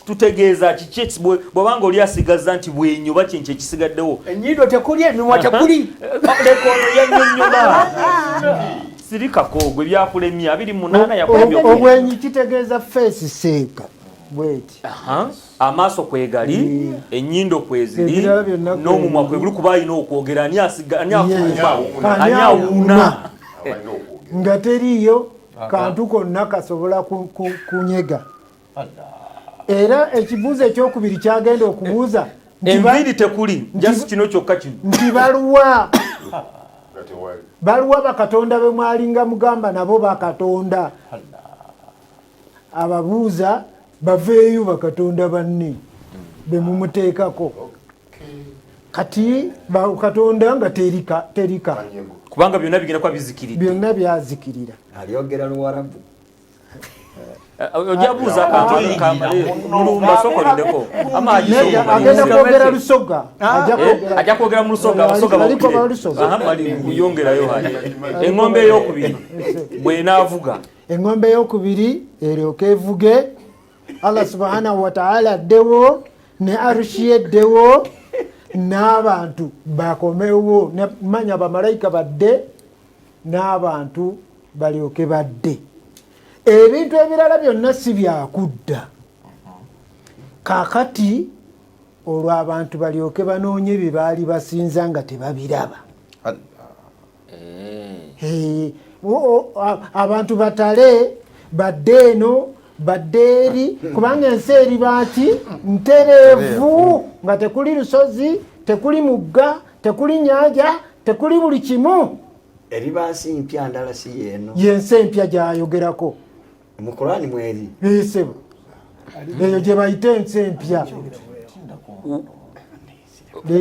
Tutegeeza kiki bw'obanga oli asigazza nti bwenyi oba kintu ekisigaddewo? Ennyindo tekuli, emimwa tekuli. Leka ono yannyonnyola. Sirikako gwe byakulemye 28 yakulemye. Obwenyi kitegeeza feesi seeka bweti. Amaaso kwegali, ennyindo kweziri, Ebirala byonna n'omumwa kwebiri. Kweguli kuba alina okwogera, ani asiga, ani afuluma, Ani ani awuuna. Nga teriiyo kantu konna kasobola kunyega. Era ekibuuzo ekyokubiri kyagenda okubuuza nti Enviiri tekuli, just kino kyokka kino. Nti baluwa bakatonda be mwalinga mugamba nabo bakatonda. Ababuuza baveeyo bakatonda banne be mumuteekako. Kati bakatonda nga terika. Kubanga byonna bigenda kuba bizikiridde. Byonna byazikirira. Alyogera Luwarabu. Ojja buuza akantu kamale, mulumba sokolindeko. Ama Nedda, agisobola. agenda kwogera Lusoga. Ajja kwogera. Ajja kwogera mu Lusoga, Abasoga Aliko bawulire. ba Lusoga. Aha, mali kuyongerayo hali. Eng'ombe ey'okubiri bw'enaavuga. Eng'ombe ey'okubiri eryoke evuge, Allah subhanahu wa ta'ala addewo, ne arushi eddewo, n'abantu bakomewo, manya bamalayika badde, n'abantu balyoke badde. Ebintu ebirala byonna si byakudda. Kaakati olwo abantu balyoke banoonye bye baali basinza nga tebabiraba. Abantu batale badde eno badde eri, kubanga ensi eri baaki ntereevu, nga tekuli lusozi, tekuli mugga, tekuli nnyanja, tekuli buli kimu. Eriba nsi mpya ndala si yeeno. Yensi empya gy'ayogerako. Mu Kurani mweri. Sebo. Eyo gye bayita ensi empya.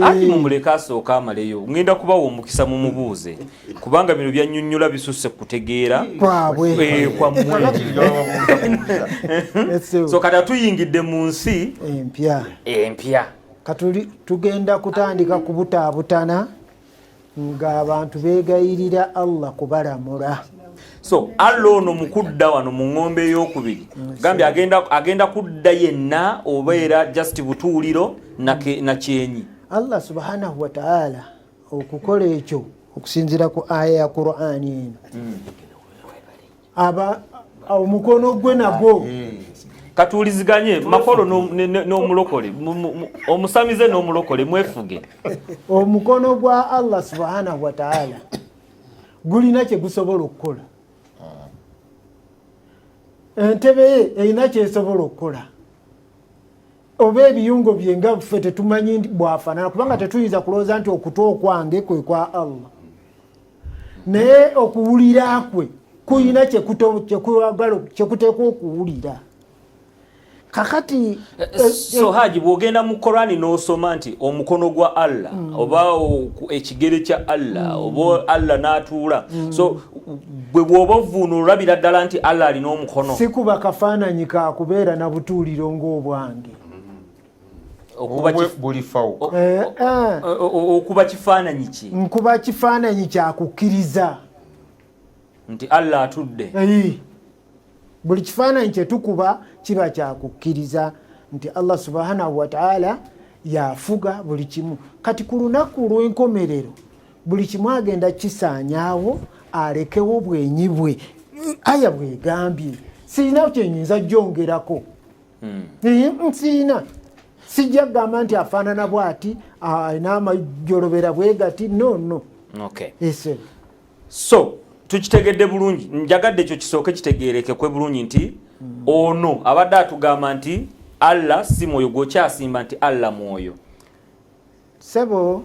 Ati mumuleke asooke amaleyo. Ngenda kubawa omukisa mumubuuze, kubanga bino byannyonnyola bisusse kutegeera kwabwe. Kwammwe. So kati atuyingidde mu nsi empya. Empya. Katuli tugenda kutandika kubutaabutana ng'abantu beegayirira Allah kubalamula. So Allah ono mu kudda wano mu ng'ombe ey'okubiri gambye agenda kudda yenna oba era just butuuliro na kyenyi. Allah subhanahu wa ta'ala okukola ekyo okusinziira ku aya ya Qur'ani eno. Aba omukono gwe nagwo. Katuuliziganye makolo n'omulokole, omusamize n'omulokole mwefuge. Omukono gwa Allah subhanahu wa ta'ala gulina kye gusobola okukola. Entebe ye erina kyesobola okukola. Oba ebiyungo bye nga ffe tetumanyi bw'afaanana, kubanga tetuyinza kulowooza nti okutu okwange kwe kwa Allah. Naye okuwulira kwe kulina kyekuteekwa okuwulira. Kakati So Haji, bwogenda mu Korani n'osoma nti omukono gwa Allah oba ekigere kya Allah oba Allah n'atuula, so gwe bw'oba ovuunula olabira ddala nti Allah alina omukono. Sikuba kafaananyi kakubeera na butuuliro ng'obwange. Okuba Obubwe buli fawuka. Okuba kifaananyi ki? Nkuba kifaananyi kyakukkiriza nti Allah atudde. Eyi. Buli kifaananyi kyetukuba kiba kyakukkiriza nti Allah subhanahu wataala yafuga buli kimu. Kati ku lunaku lw'enkomerero buli kimu agenda kisaanyaawo, alekewo bwenyi bwe. Aya bwegambye, sirina kyenyinza jjongerako. Sirina, sijja kugamba nti afaanana bwati, alina amajolobera bwe gati, no no. Ese. So tukitegedde bulungi. Njagadde ekyo kisooke kitegeerekekwe bulungi nti ono abadde atugamba nti Allah si mwoyo, gwokyasimba nti Allah mwoyo. Sebo,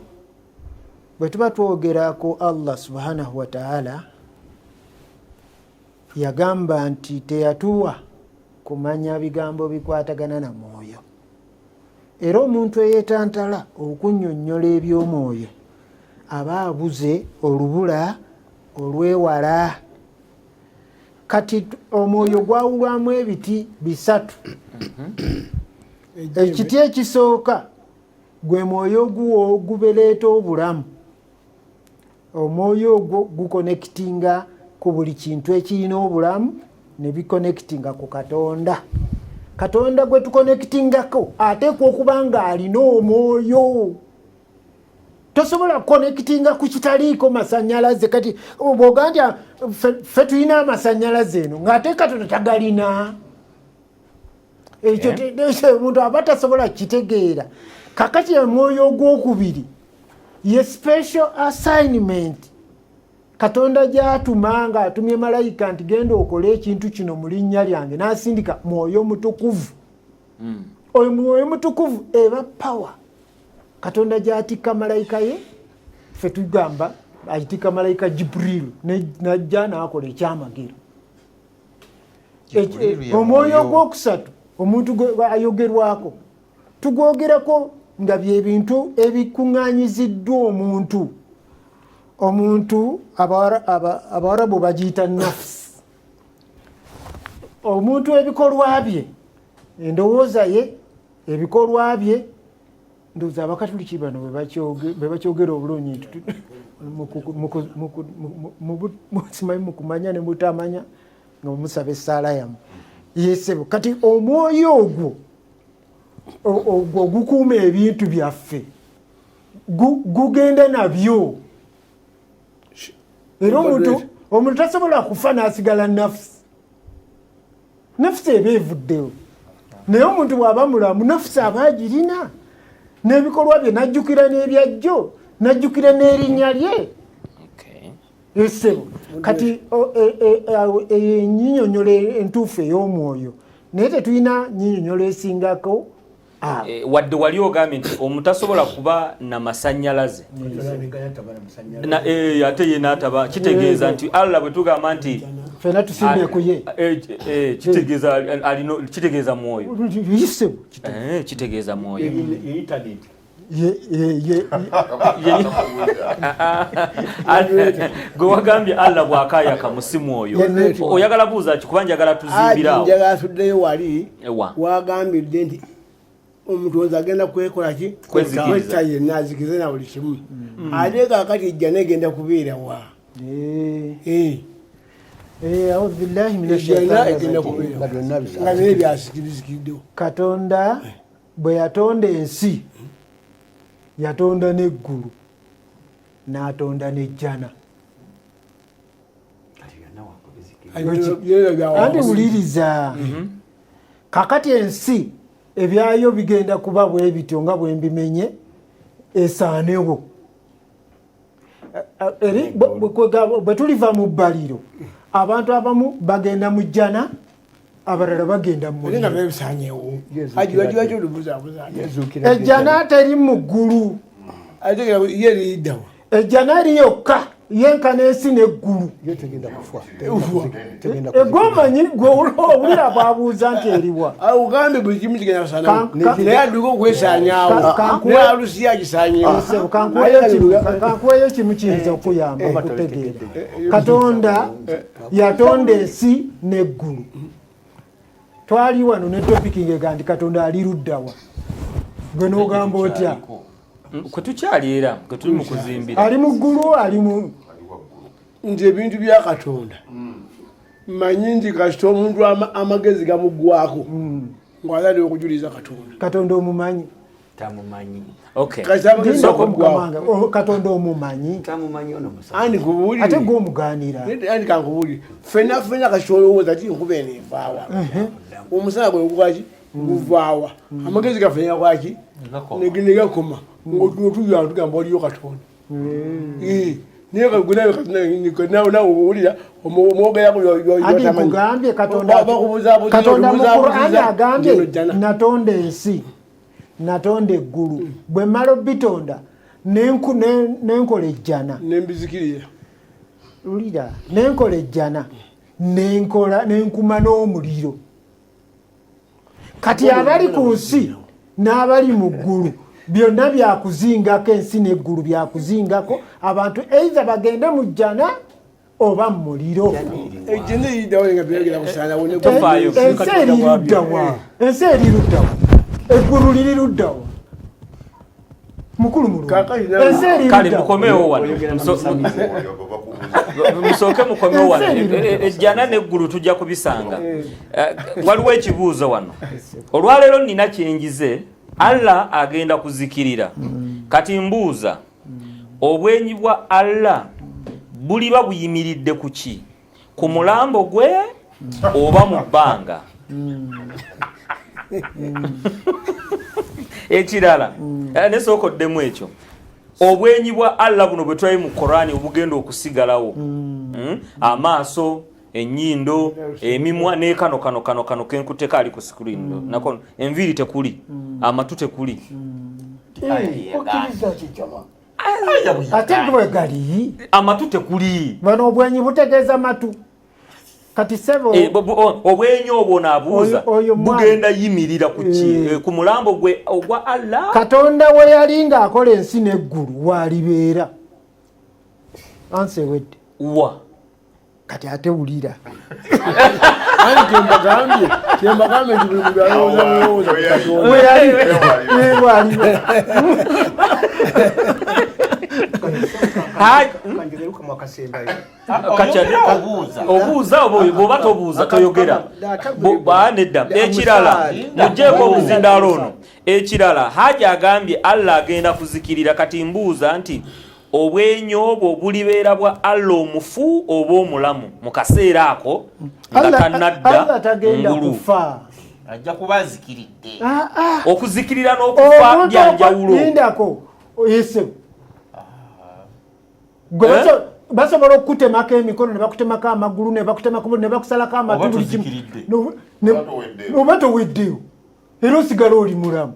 bwe tuba twogera ku Allah subhanahu wataala, yagamba nti teyatuwa kumanya bigambo bikwatagana na mwoyo, era omuntu eyetantala okunnyonnyola eby'omwoyo aba abuze olubula olwewala. Kati omwoyo gwawulwamu ebiti bisatu. Ekiti ekisooka gwe mwoyo oguwo ogubereeta obulamu. Omwoyo ogwo gukonekitinga ku buli kintu ekirina obulamu ne bikonekitinga ku Katonda. Katonda gwe tukonekitingako ateekwa okuba nga alina omwoyo. Tosobola kukonekitinga ku kitaliiko masanyalaze. Kati bw'ogaa nti ffe tulina amasanyalaze eno, ng'ate Katonda tagalina, ekyo omuntu aba tasobola kukitegeera. Kakati omwoyo ogwokubiri ye special assignment Katonda gyatuma nga atumye malayika nti genda okole ekintu kino mu linnya lyange, n'asindika mwoyo mutukuvu. Oyo mwoyo mutukuvu eba power Katonda gyatikka malayika ye. Ffe tugamba agitikka malayika Jibrilu, najja n'akola ekyamagero. Jibrilu ye Omwoyo mwoyo. Ogwokusatu omuntu gwe ayogerwako, tugwogerako nga byebintu ebikuŋŋanyiziddwa omuntu. Omuntu Abawarabu bagiyita nafsi. Omuntu ebikolwa bye, endowooza ye, ebikolwa bye, ndowooza Abakatuliki bano bwe bakyogera obulungi nti simanyi mukumanya ne mutamanya nga musaba essaala yammwe yesebo. Kati omwoyo ogwo ogwo ogukuuma ebintu byaffe gugenda nabyo, era omuntu tasobola kufa n'asigala nafusi. Nafusi eba evuddewo, naye omuntu bw'aba mulamu nafusi aba agirina n'ebikolwa bye, n'ajjukira n'ebyajjo, n'ajjukira n'erinnya lye. Esebo, kati eyo enyinyonyola entuufu ey'omwoyo, naye tetulina nyinyonyola esingako awo. Wadde wali ogambye nti omuntu tasobola kuba na masanyalaze ate ye n'ataba, kitegeeza nti Allah bwe tugamba nti Fena tusimbye ku ye. Kitegeeza kitegeeza mwoyo. Yisebo. Kitegeeza mwoyo. Ye internet. Ye Gwe wagambye Allah bwakayaka musimu oyo. Ye network. Oyagala buuza ki? Kuba njagala tuzimbirawo. Njagala tuddeyo wali Ewa. wagambidde nti omutonzi agenda kwekola ki? Kwezikiriza. Kwetta yenna, azikize na buli kimu. Ate kakati ejja negenda kubeera wa? Audhu billahi minash Ejjana shaitani egenda rajim. kubeera Nga byonna bisa- nga naye byasikirizikiddewo. Katonda bwe yatonda ensi, yatonda n'eggulu, n'atonda n'ejjana. Anti wuliriza, kakati ensi ebyayo bigenda kuba bwe bityo nga bwe mbimenye, esaanewo. Eri bwe tuliva mu bbaliro, abantu abamu bagenda mu jjana, abalala bagenda mu Ate nga muliro. bebisanyewo agiwagiwaki olubuzabuza. Ejjana teri mu ggulu. Ate ye eriyiddawa? Ejjana eri yokka. Yenkana ensi n'eggulu. Yo tegenda kufa. Eh, Egomanyi gwe owulira bwabuuza nti eriwa. Ugambe buli kimu kigenda kusaanawo, naye adduka okwesaanyaawo, naye alusi yagisaanyewo. Ssebo, kankuweyo kimu kiyinza okuyamba okutegeera. Katonda yatonda ensi n'eggulu. Twali wano ne topiki ng'ega nti Katonda ali luddawa, gwe n'ogamba otya? Kwe tukyali era kwe tuli mu kuzimbira. Ali mu ggulu, ali mu Nti ebintu bya Katonda manyi nti kasita omuntu amagezi gamuggwako ng'atandika okujuliza Katonda. Katonda omumanyi? Tamumanyi. Okay. Kasita amagezi Lindako, gamuggwako. Mukamanga. Oh, Katonda omumanyi? Tamumanyi ono musajja. Andi kubuulire. Ate gwe omugaanira. Andi kankubuulire, fenna fenna kasita olowooza ti nkuba eno evaawa, omusana gwe gugwaki guvaawa, amagezi gaffe negakwaki negakoma ngotuyala tugamba waliyo Katonda. Eh, naye nawe nawe owulira omwogerako. Andi nkugambye Katonda, Katonda mu Qur'ani agambye, natonda ensi, natonda eggulu, bwe mmala obitonda nenkola ejjana. Nembizikirira. Lulira, nenkola ejjana, nenkola nenkuma n'omuliro. Kati abali ku nsi n'abali mu ggulu byonna byakuzingako, ensi n'eggulu byakuzingako abantu, either bagende mu jjana oba mu muliro. Ejjana eriddawo nga byagera kusaanawo. Tofaayo. Ensi eri luddawa? Ensi eri luddawa? Eggulu liri luddawa? Mukulu mulungi, ensi eri Kale luddawa? mukomewo wano. Oyogera na musamize. Musooke mukomewo wano. Ensi eri luddawa? Ejjana n'eggulu tujja kubisanga. Waliwo ekibuuzo wano olwaleero nina kyenjize. Allah agenda kuzikirira. Kati mbuuza, obwenyi bwa Allah buliba buyimiridde ku ki? Ku mulambo gwe oba mu bbanga? Ekirala, nesooka oddemu ekyo, obwenyi bwa Allah buno bwe twali mu Korani obugenda okusigalawo, Amaaso, ennyindo, emimwa ne kano kano kano kano kenkuteka ali ku screen, nako enviiri tekuli, amatu tekuli. Okkiriza ki jama? Ate gwe gali Amatu tekuli. Bano obwenyi butegeeza matu. Kati sebo, Eh, obwenyi obwo naabuuza, Oyo mwana. bugenda yimirira ku ki? Eh. Ku mulambo gwe ogwa Allah? Katonda we yali ng'akola ensi n'eggulu waalibeera ansi ewedde. Wa? Kati ate wulira. Andi kyembagambye nti buli muntu alowooza bulowooza ku Katonda. We yali, eh, waali. Kanjogeruka mwakasembayo. Obuuza. Obuuza oba bw'oba tobuuza toyogera. Nedda, ekirala mugyeko obuzindaalo ono. Ekirala, Haji agambye Allah agenda kuzikirira. Kati mbuuza nti obwenyi obwo bulibeera bwa Allah omufu oba omulamu mu kaseera ako nga Allah tannadda tagenda ngulu? kufa. Ajja kuba azikiridde. Ah, ah. Okuzikirira n'okufa Omuntu byanjawulo. Lindako ese gwe Eh? basobola okukutemako emikono, ne bakutemako amagulu, ne bakutemako, ne bakusalako amatu, Oba buli kimu. tozikiridde. Oba toweddeyo. Oba toweddeyo, era osigala oli mulamu.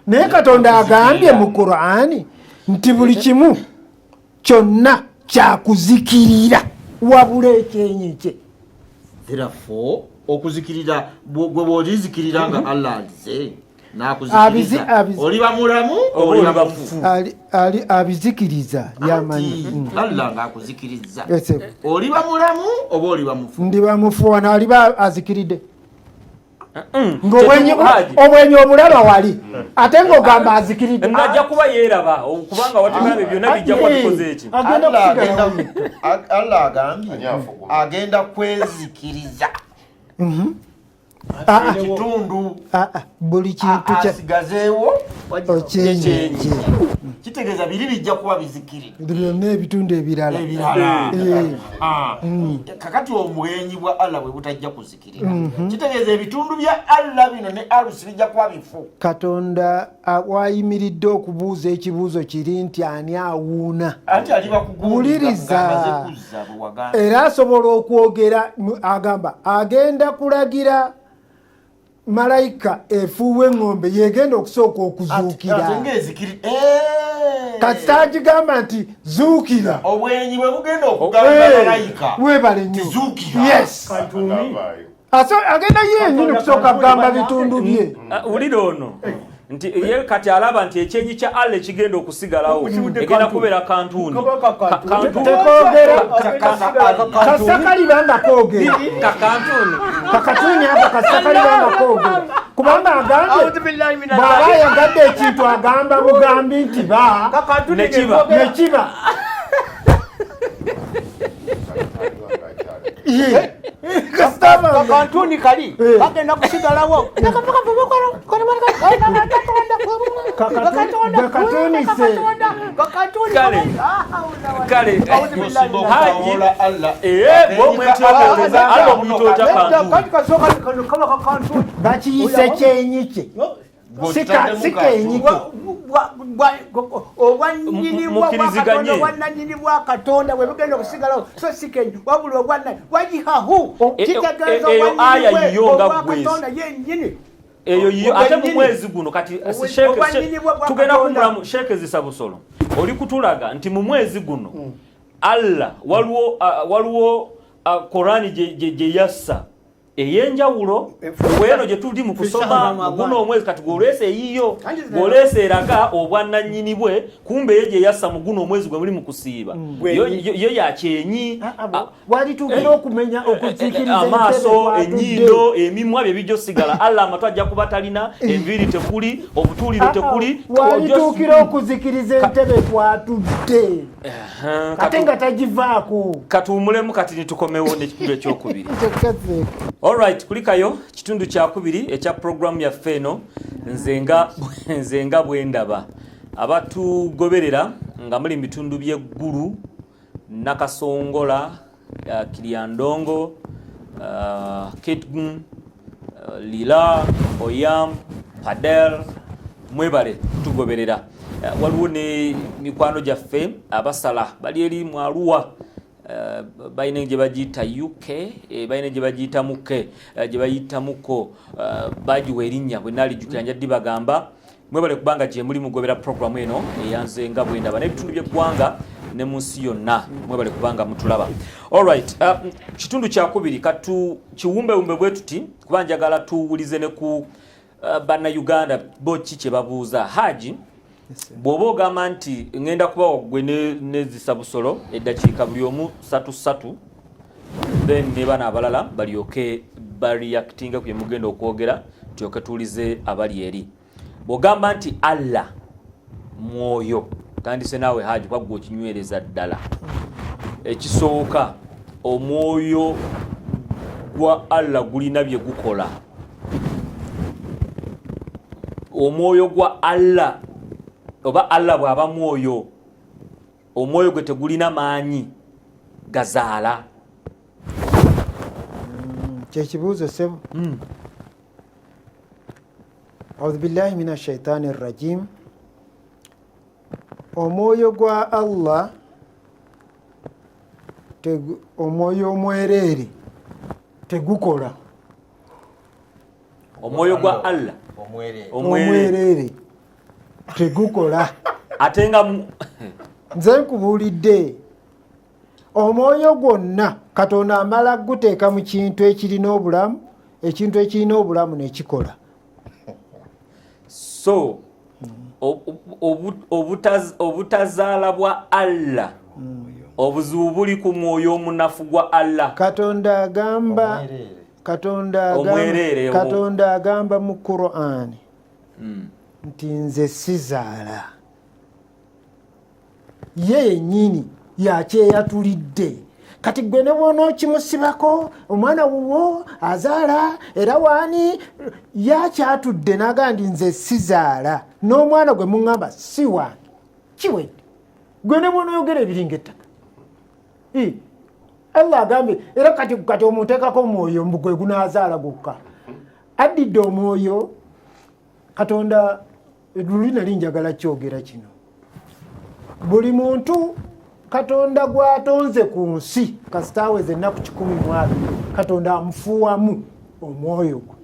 Naye Katonda agambye mu Qur'ani nti buli kimu kyonna kyakuzikirira wabula ekyenyi kye. Therefore okuzikirira gwe bw'olizikirira nga Allah alize Abizi- n'akuzikiriza, oliba mulamu Oba oliba oliba mufu? Ali abizikiriza yamanyi. Anti Allah ng'akuzikiriza, Ese. oliba mulamu oba oliba mufu? Ndiba mufu wano aliba azikiridde. Ng'obwenyi Haji. obwenyi obulaba wali, ate ng'ogamba azikiridde. Ng'ajja kuba yeeraba, kubanga watugambye byonna bijja kuba bikoze eki. Agenda Allah kusigala agenda wali. Allah agambye Ani afuguma? agenda kwezikiriza Ah, ekitundu, ah, ah, buli kintu kya asigazeewo ekyenyi kye. Kitegeeza biri bijja kuba bizikiridde. Byonna ebitundu ebirala. Ebirala. Eh, Ah. Kakati obwenyi bwa Allah bwe butajja kuzikirira, kitegeeza ebitundu bya Allah bino ne alusi bijja kuba bifu. Katonda wayimiridde okubuuza ekibuuzo kiri nti ani awuuna? Anti aliba kugundi Wuliriza. ng'amaze kuzza bwe wagamba. Era asobola okwogera, agamba agenda kulagira. Malayika efuuwa eŋŋombe yegenda okusooka okuzuukira. Eh! Kasita agigamba nti zuukira, obwenyi bwe bugenda okugamba malayika, webale nnyo. Yes, agenda yenyini kusooka kugamba bitundu bye. Ah, wulira ono nti ye kati alaba nti ekyenyi kya Allah ekigenda okusigalawo egenda kubeera kantuuni. Tekogera kasita kaliba nga koogera. Kakantuuni. Kakatuuni ako kasita kaliba nga koogera, kubanga agambye bw'aba ayagadde ekintu agamba bugambi nti ba, nekiba. Nekiba. Kakantuni kali kagenda kusigalawo. Kale. Kale. Haji. Bwomwetyogereza Allah omuyita otya kantuuni? Bakiyise kyenyi kye, si kenyi ke. Obwanyini Mukkiriziganye. obwannanyini bwa Katonda bwe bugenda okusigalawo, so si kenyi, wabula obwanna wajihahu kitegeeza Eyo aya obwanyini yiyo nga obwa gwezi. Katonda yennyini. Eyo yiyo ate mu Obwannyini. mwezi guno kati Obwannyini bwa tugenda Katonda. kumulamu Sheeke Zisa Busolo, oli kutulaga nti mu mwezi guno Allah waliwo Korani gye yassa ey'enjawulo weeno gye tuli mu kusoma guno omwezi. Kati gw'oleese eyiyo, gw'oleese eraga obwannannyini bwe, kumbe ye gye yassa mu guno omwezi gwe muli mu kusiiba, yo yakyenyi. Walituukira okumenya okuzikiriza Amaaso, entebe kwatudde. Ennyindo, emimwa, bye bijja osigala. Allah amatu ajja kuba talina, enviiri tekuli, obutuuliro tekuli. Walituukira okuzikiriza entebe kwatudde, ate nga tagivaako. Katuwumulemu kati nitukomewo n'ekitundu ekyokubiri. Alright, kulikayo kitundu kyakubiri ekya programu yaffe eno, Nze nga bwe ndaba. Abatugoberera nga muli mu bitundu by'eggulu, Nakasongola, Kiryandongo, Kitgum, Lira, Oyam, Pader, mwebale kutugoberera. Waliwo ne mikwano gyaffe abasala bali eri mu Arua, balina gye bagiyita UK, balina gye bagiyita muke, gye bayitamuko, bagiwa erinnya bwe naalijjukira nja ddibagamba. Mwebale kubanga gye muli mugobera programu eno eyanze nga bwendaba, n'ebitundu by'eggwanga ne mu nsi yonna, mwebale kubanga mutulaba. Alright, kitundu kyakubiri katu kiwumbewumbe bwe tuti, kuba njagala tuwulize ne ku Bannayuganda bo ki kye babuuza. Haji, bw'oba ogamba nti ŋŋenda kubawa gwe nezisa Busolo eddakiika buli omu ssatu ssatu, then ne bano abalala balyoke bareactinga ku bye mugenda okwogera, tulyoke tuwulize abali eri. Bw'ogamba nti Allah mwoyo, tandise naawe Haji, kuba gwe okinywereza ddala. Ekisooka, omwoyo gwa Allah gulina bye gukola? Omwoyo gwa Allah, oba Allah bw'aba mwoyo, omwoyo gwe tegulina maanyi gazaala? Kyekibuuzo, sebo. Audhu billahi min ashaitani rrajim. Omwoyo gwa Allah omwoyo omwereere tegukola. Omwoyo gwa Allah omwereere. Omwereere tegukola. Ate nga Nze nkubuulidde, omwoyo gwonna Katonda amala guteeka mu kintu ekirina obulamu, ekintu ekirina obulamu nekikola. So obutazaala bwa Allah, obuzibu buli ku mwoyo omunafu gwa Allah? Katonda agamba Omwereere. Katonda agamba, Omwereere Katonda agamba mu Qur'ani nti nze sizaala, ye yennyini yakyeyatulidde. Kati gwe ne bwonookimusibako omwana wuwo azaala era waani, yakyatudde n'agamba nti nze sizaala, n'omwana gwe muŋŋamba si wange. Kiwedde. Gwe ne bwonooyogera ebiringa ettaka, Allah agambye era. Kati omuteekako omwoyo mbu gwe gunaazaala gwokka, addidde omwoyo. Katonda luli nali njagala kyogera kino, buli muntu Katonda gwatonze ku nsi kasita aweza ennaku 120, Katonda amufuuwamu omwoyo gwe.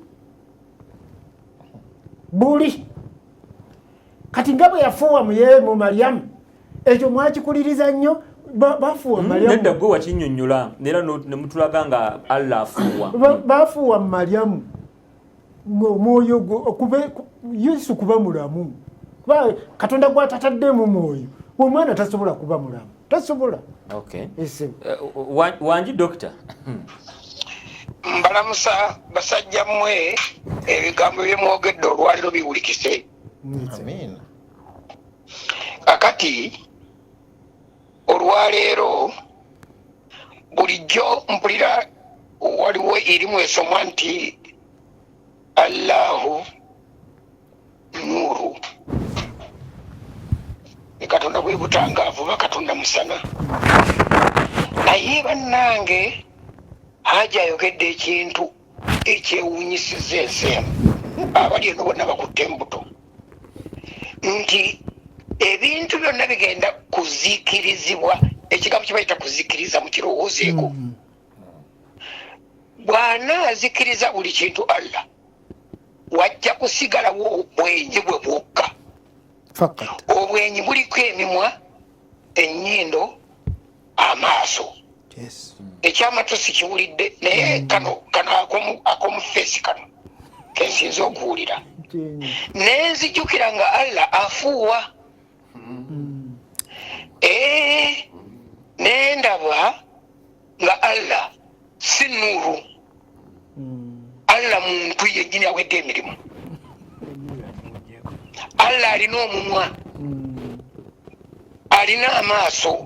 Buli kati nga bwe yafuuwa muye mu Maryamu, ekyo mwakikuliriza nnyo. Bafuuwa Maryamu. Nedda, gwe wakinnyonnyola era ne mutulaga nga Allah afuuwa. Bafuuwa mu Maryamu ng'omwoyo Yesu kuba mulamu, kuba Katonda gwatataddemu mwoyo, omwana tasobola kuba mulamu, tasobola. Okay. Ese. Wangi dokita. Mbalamusa basajja mmwe, ebigambo byemwogedde olwaliro biwulikise. Amiina. Kakati olwaleero bulijjo mpulira waliwo erimu esomwa nti Allahu nuuru, ne Katonda bwe butangaavu oba Katonda musana. Naye bannange, Haji ayogedde ekintu ekyewuunyisiza ensi eno, abali eno bonna bakutte embuto, nti ebintu byonna bigenda kuzikirizibwa. Ekigambo kibayita kuzikiriza, mukirowoozeeko. Bw'anaazikiriza buli kintu Allah, wajja kusigalawo obwenyi bwe bwokka. Fakat. Obwenyi buliko emimwa, ennyindo, amaaso. Ekyamatu sikiwulidde, naye kano ak'omu face kano kensinza okuwulira. Kyenyi. Nenzijukira nga Allah afuuwa. Ee, nendaba nga Allah si nuuru, Allah muntu yennyini awedde emirimu. Allah alina omumwa, alina amaaso,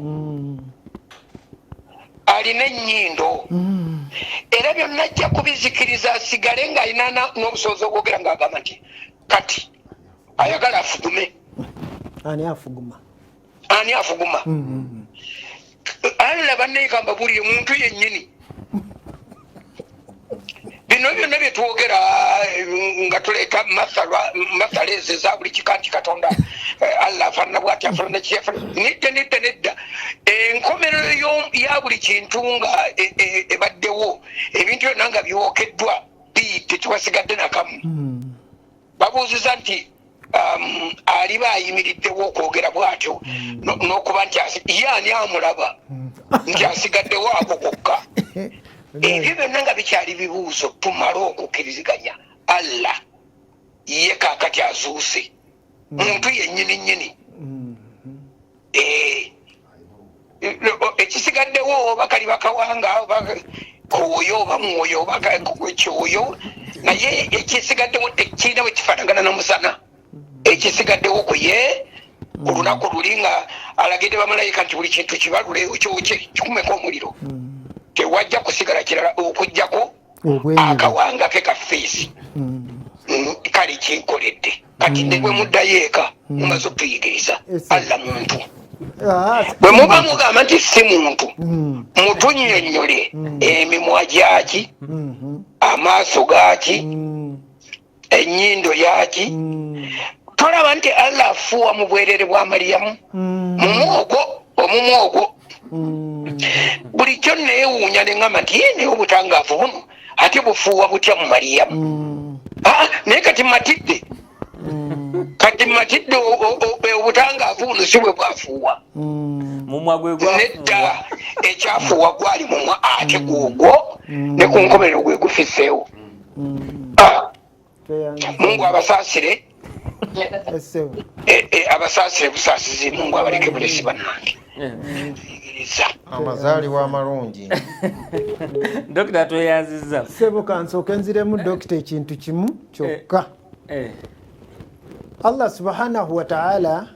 alina ennyindo, era byonna ajja kubizikiriza asigale ng'alina n'obusobozi obwogera ng'agamba nti kati ayagala afugume. Ani afuguma? Ani afuguma? Allah bannayigamba buli muntu yennyini. Bino byonna byetwogera nga tuleeta masala ezo eza buli kika nti Katonda Allah afaanana bwati, afaanana ki, nedda, nedda, nedda. Enkomerero ya buli kintu nga ebaddewo, ebintu byonna nga byokeddwa biyidde, tiwasigadde nakamu. Babuuziza nti aliba ayimiriddewo okwogera bw'atyo n'okuba nti ye ani amulaba nti asigaddewo ako kokka? Ebyo byonna nga bikyali bibuuzo, tumale okukkiriziganya Allah ye kaakati azuuse muntu yennyini nnyini. Ekisigaddewo oba kali bakawanga oba kwoyo oba mwoyo oba kyoyo, naye ekisigaddewo tekirina bwe kifaanagana n'omusana. Ekisigaddewo ku ye olunaku luli nga alagidde bamalayika nti buli kintu kibalule, kyokye, kikumeko omuliro, tewajja kusigala kirala okugjako obwenyi. Akawanga ke ka face. Kale kinkoledde kati ne bwe muddayo eka mumaze okutuyigiriza Allah muntu. Bwe muba mugamba nti si muntu, mutunnyonnyole emimwa gyaki, amaaso gaaki, ennyindo yaki. Tolaba nti Allah afuuwa mu bwerere bwa Mariyamu, mumwa ogwo, omumwa ogwo? Bulijjo neewuunya neŋŋamba nti ye naye obutangaavu buno ate bufuuwa butya mu Mariyamu? Ah, naye kati matidde, kati matidde obutangaavu buno si bwe bwafuuwa. Mumwa gwe gwafuuwa. Nedda, ekyafuuwa gwali mumwa, ate gwogwo ne ku nkomerero gwe gufiseewo. Ah, Mungu abasaasire. Essebo. Abasaasire busaasizi, Mungu abaleke bulesi bannange. Tuyigiriza. Amazaalibwa amalungi. Dokita, tweyanziza. Sebo, kansooke nziremu dokita ekintu kimu kyokka. Allah subhanahu wataala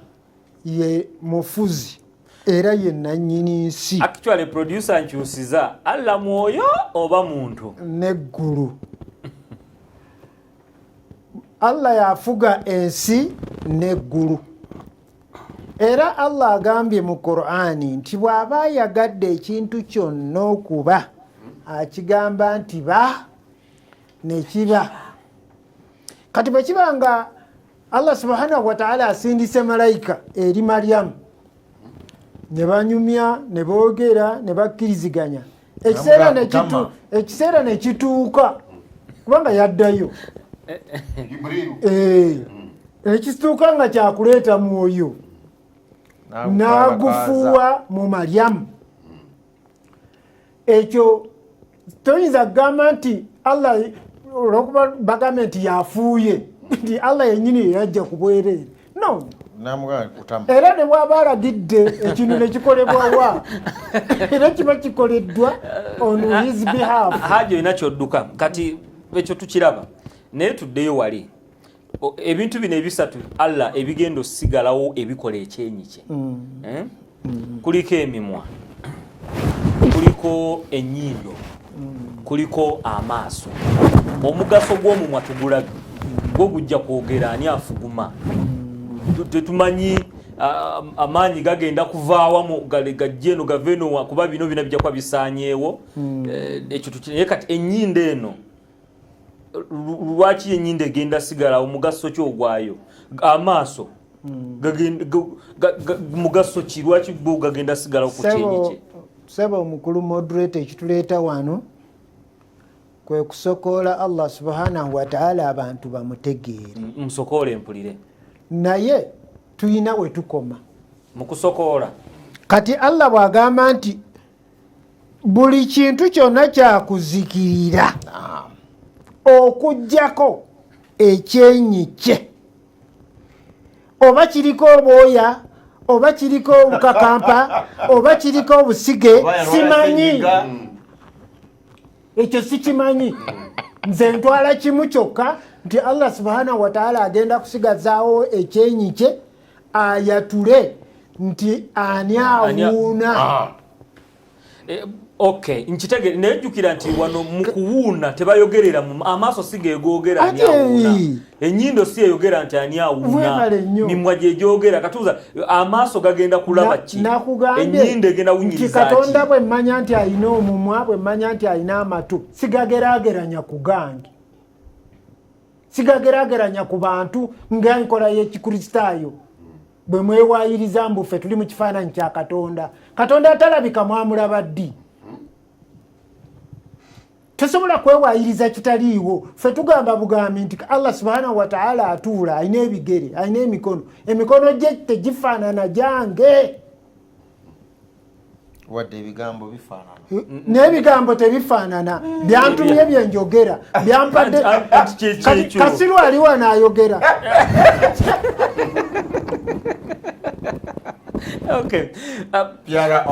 ye mufuzi era ye nannyini nsi. Actually producer, nkyusiza, Allah mwoyo oba muntu? Neggulu. Allah yafuga ensi neggulu, era Allah agambye mu Qur'ani nti bw'aba ayagadde ekintu kyonna okuba, akigamba nti ba, nekiba. Kati bwe kiba nga Allah subhanahu wataala asindise malayika eri Maryamu ne banyumya ne boogera ne bakkiriziganya, ekiseera Namugamba, ekiseera nekituuka kubanga yaddayo. Eh, ekisituuka nga kyakuleeta mwoyo n'agufuuwa mu Maryamu. Ekyo toyinza kugamba nti Allah, olwokuba bagambye nti yafuuye, nti Allah yenyini yeyajja ku bwereere. No, era ne bwaba alagidde ekintu ne kikolebwawa, era kiba kikoleddwa on his behalf. Haji, olina kyodduka kati, ekyo tukiraba, naye tuddeyo wali. Ebintu bino ebisatu Allah ebigenda osigalawo ebikola ekyenyi kye, Eh? Kuliko emimwa, kuliko ennyindo, kuliko amaaso. Omugaso gw'omumwa tugulabye, gwo gujja kwogera ani afuguma. Tetumanyi amaanyi gagenda kuvaawa gajje eno gave eno kuba bino bina bijja kuba bisaanyeewo. Eh, ekyo naye kati ennyindo eno, lwaki ennyindo egenda sigala? Omugaso ki ogwayo? Amaaso mugaso ki? Lwaki gwo gagenda sigalawo ku kyenyi kye? Sebo omukulu moderator, ekituleeta wano kwe kusokoola Allah subhanahu wataala abantu bamutegeere. Musokoole mpulire. Naye tuyina we tukoma mu kusokoola. Kati Allah bw'agamba nti buli kintu kyonna kyakuzikirira okugjako ekyenyi kye, oba kiriko obwoya, oba kiriko obukakampa, oba kiriko obusige, Oba yalwala simanyi. senyiga. Ekyo sikimanyi. Nze ntwala kimu kyokka nti Allah subhanahu wataala agenda kusigazaawo ekyenyi kye, ayatule nti ani awuuna. Eh, okay, nkitegere, naye jjukira nti wano mu kuwuuna tebayogerera mu amaaso, si gegoogera ani Ate- awuuna, ennyindo si eyogera nti ani awuuna, Weebale nnyo. mimwa gyegyogera. Katuuza amaaso gagenda kulaba ki? Nakugambye Ennyindo egenda nti wunyiriza Katonda ki? bwe mmanya nti alina omumwa, bwe mmanya nti alina amatu, sigageraageranya ku gange, sigageraageranya ku bantu nga enkola y'Ekikristaayo bwe mwewayiriza mbu ffe tuli mu kifaananyi kya Katonda. Katonda atalabika mwamulaba ddi? Tosobola kwewayiriza kitaliiwo. Ffe tugamba bugambi nti Allah subhanahu wataala atuula, alina ebigere, alina emikono, emikono gye tegifaanana gyange. Wadde ebigambo bifaanana. N'ebigambo tebifaanana. Byantumye byenjogera byampadde. Anti kye Kati kyekyo. Kasiru ali wano ayogera. Okay. Piara.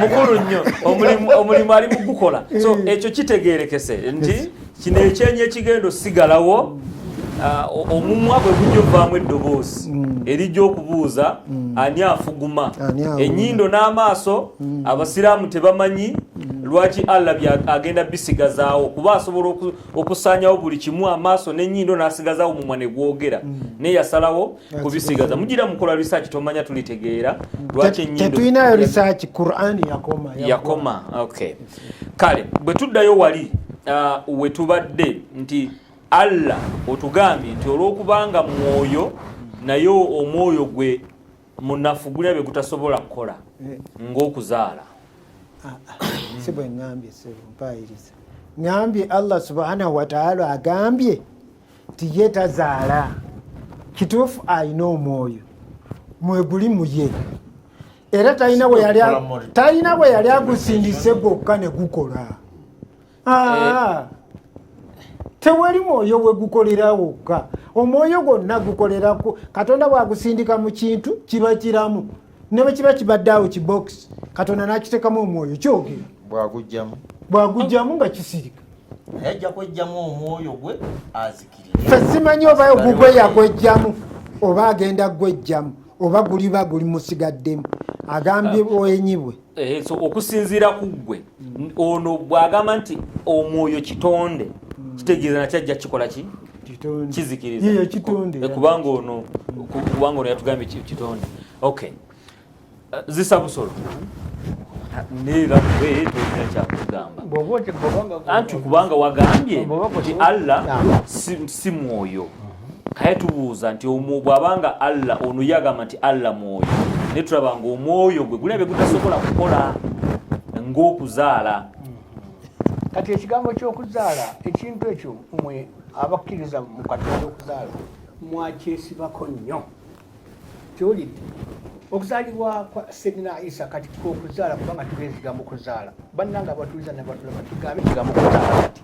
Mukulu nnyo, omulimu ali mugukola, so ekyo kitegerekese nti kino ekyenyi ekigenda osigalawo, omumwa bwe gujja ovaamu eddoboozi erijja okubuuza ani afuguma. Ani awuuna. Ennyindo n'amaaso, abasiraamu tebamanyi lwaki Allah agenda bisigazaawo, kuba asobola okusaanyawo buli kimu, amaaso n'ennyindo, n'asigazaawo omumwa ne gwogera, naye yasalawo kubisigaza. Mugira mukola research, tomanya tulitegeera lwaki ennyindo. Tetulinayo research, Quran yakoma. Yakoma, okay. Kale bwe tuddayo wali we tubadde nti Allah otugambye nti olw'okubanga mwoyo, naye omwoyo gwe munafu, gulina bye gutasobola kukola ng'okuzaala. Si bwe ŋŋambye, sebo, mpayiriza. Ŋŋambye Allah subhanahu wataala agambye nti ye tazaala. Kituufu alina omwoyo, mweguli muye, era talina bwe yali talina bwe yali agusindise gwokka ne gukola. Ah, tewali mwoyo bwe gukolera wokka. Omwoyo gwonna gukolera ku Katonda. Bwagusindika mu kintu kiba kiramu, ne bwe kiba kibadde awo kibokisi, Katonda n'akiteekamu omwoyo, kyogera. Bwagujjamu. Bwagujjamu nga kisirika. Naye ajja kwejjamu omwoyo gwe azikirire. Ffe simanyi oba ogugwe yagwejjamu oba agenda gwejjamu oba guliba guli musigaddemu. Agambye bwenyi bwe. Eh, so okusinziira ku ggwe, ono bw'agamba nti omwoyo kitonde, kitegeeza nakyajja kikola ki? Kizikiriza. Ye kitonde. Eh, kubanga ono yatugambye kitonde. Okay. Eh, zisa busolo neera gwe tolina kyakugamba. Anti kubanga wagambye nti Allah si mwoyo, kaye tubuuza nti bw'abanga Allah ono yagamba nti Allah mwoyo, naye tulaba nga omwoyo gwe gulina bye gutasobola kukola ng'okuzaala. Kati ekigambo ky'okuzaala, ekintu ekyo mwe Abakkiriza mu Katonda okuzaala mwakyesibako nnyo. Kiwulidde okuzaalibwa kwa Sedina Isa kati okuzaala, kubanga tugenza ekigambo kuzaala. Bannange abatuuliza nabatulaba, tugambe ekigambo kuzaala kati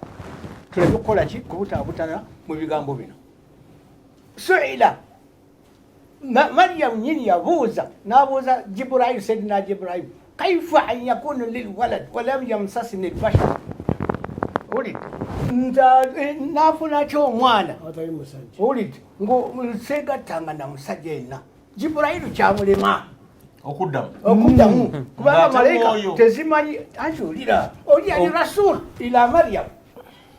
tuleme kukola ki kubutaabutana mu bigambo bino. Suila Mariam nyini yabuuza, n'abuuza Jibrail, Sedina Jibrail, kaifa an yakunu lilwalad walam yamsasini lbashar, owulidde, naafuna ki omwana, owulidde, seegattanga na musajja yenna. Jiburailu kyamulema okuddamu. Okuddamu, kubanga malayika tezimanyi. Anti olira oli yali rasul ila Mariam,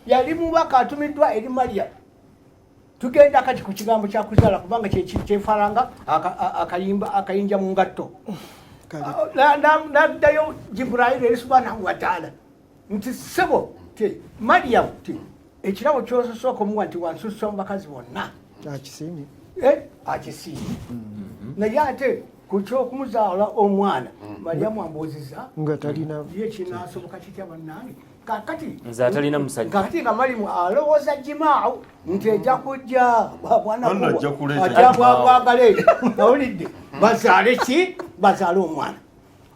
yali mubaka atumiddwa eri Mariam. Tugenda kati ku kigambo kyakuzaala, kubanga kyefaranga akayinja mu ngatto. Naddayo Jiburailu eri Subhanahu wataala nti, ssebo, ti Mariam ti ekirabo kyososooka omuwa nti wansussa mu bakazi bonna. Akisiimye. Akisiimye, naye ate ku kyokumuzaala omwana, Mariamu ambuuziza nga talina ye kinasoboka kitya bannange? Kakati nze atalina musajja. Kakati nga Marimu alowooza jimaawu nti ejja kujja Ajja bwagale, awulidde, bazaale ki, bazaale omwana.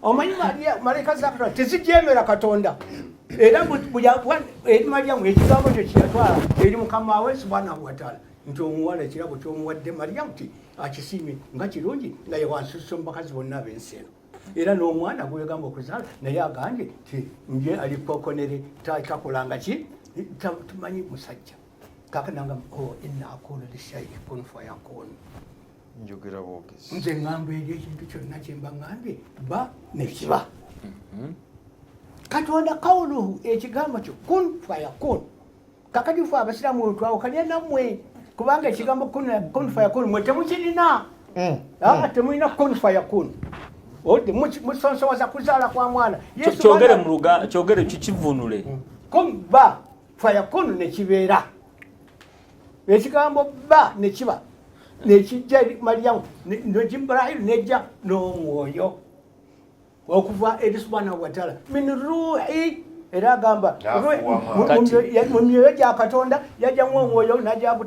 Omanyi malayika za Katonda tezijemera Katonda, era eri Mariyamu ekigambo kyo kyeyatwala eri Mukama we Subhanahu wataala nti omuwala ekirabo kyomuwadde Mariyamu ti akisiimye nga kirungi, nga yewansussa mu bakazi bonna ab'ensi eno, era n'omwana gwegamba okuzaala naye agambye ti nje alikokonere takolanga ki, tumanyi musajja. Kakananga, oh, inna aqulu lishai kun fayakun. Njogera bwogezi. Nze ŋŋamba eri ekintu kyonna kyemba ŋŋambye ba nekiba. Katonda kawuluhu ekigambo kyo kun fayakun. Kakati fe abasiraamu twawukanye nammwe, kubanga ekigambo kun fayakun mwe temukirina. Temulina kun fayakun, musonsowaza kuzaala kwa mwana. Kyogere mu Luganda, kyogere kikivunule. Kun ba fayakun nekibeera ekigambo ba nekiba nekijja eri Mariyamu ne Jibrail nejja n'omwoyo okuva eri Subhanahu wataala min ruhi, era agamba mu myoyo gya Katonda yajjamu omwoyo najagwa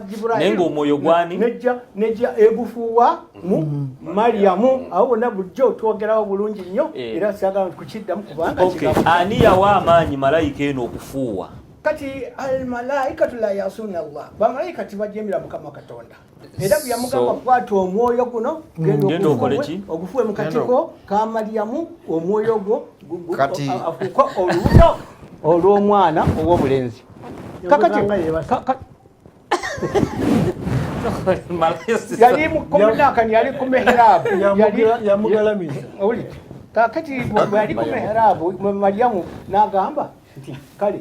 Jibrail. Naye ng'omwoyo gwani? Nejja nejja egufuuwa mu Mariyamu. Awo wonna bulijjo twogerawo bulungi nnyo, era sagala kukiddamu kubanga Ani yawa amaanyi malayika eno okufuuwa? Kati almalaikatu la yasuna Allah, bamalayika tibajemera Mukama Katonda, era bwe yamugamba kwata omwoyo guno, genda okole ki? Ogufuwe mu katiko ka Mariyamu, omwoyo ogwo afuuke olubuto olw'omwana ow'obulenzi. Kakati yali mukomunakani, yali ku mihirabu. Yamugalamiza. Kakati bwe yali ku mihirabu, Mariyamu n'agamba nti kale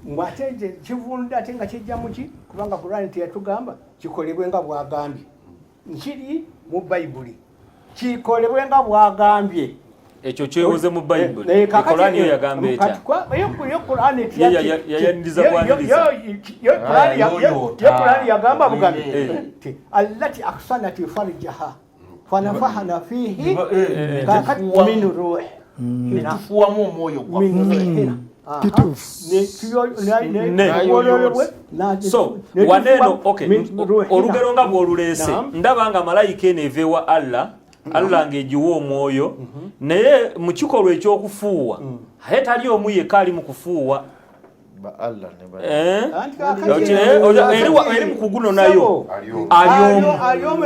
ngwate nze kivunudde ate nga kijja muki, kubanga Kurani teyatugamba kikolebwe nga bwagambye, nkiri mu Bayibuli kikolebwe nga bwagambye. Ekyo kyewoze mu Bayibuli, Korani yo yagamba etya? Yayaniriza bwaniriza. Yo Kurani yagamba bugambi nti allati ahsanati farjaha fanafahana fihi kakati min ruhi. Tufuwamu omwoyo. Min ruhina. Kituufu. So waneeno, okay, olugero nga bw'oluleese, ndaba nga malayika eno eva ewa Allah, Allah ng'egiwa omwoyo, naye mu kikolwa ekyokufuuwa aye tali omu yekka ali mu kufuuwa. Eri mu kuguno nayo ali omu,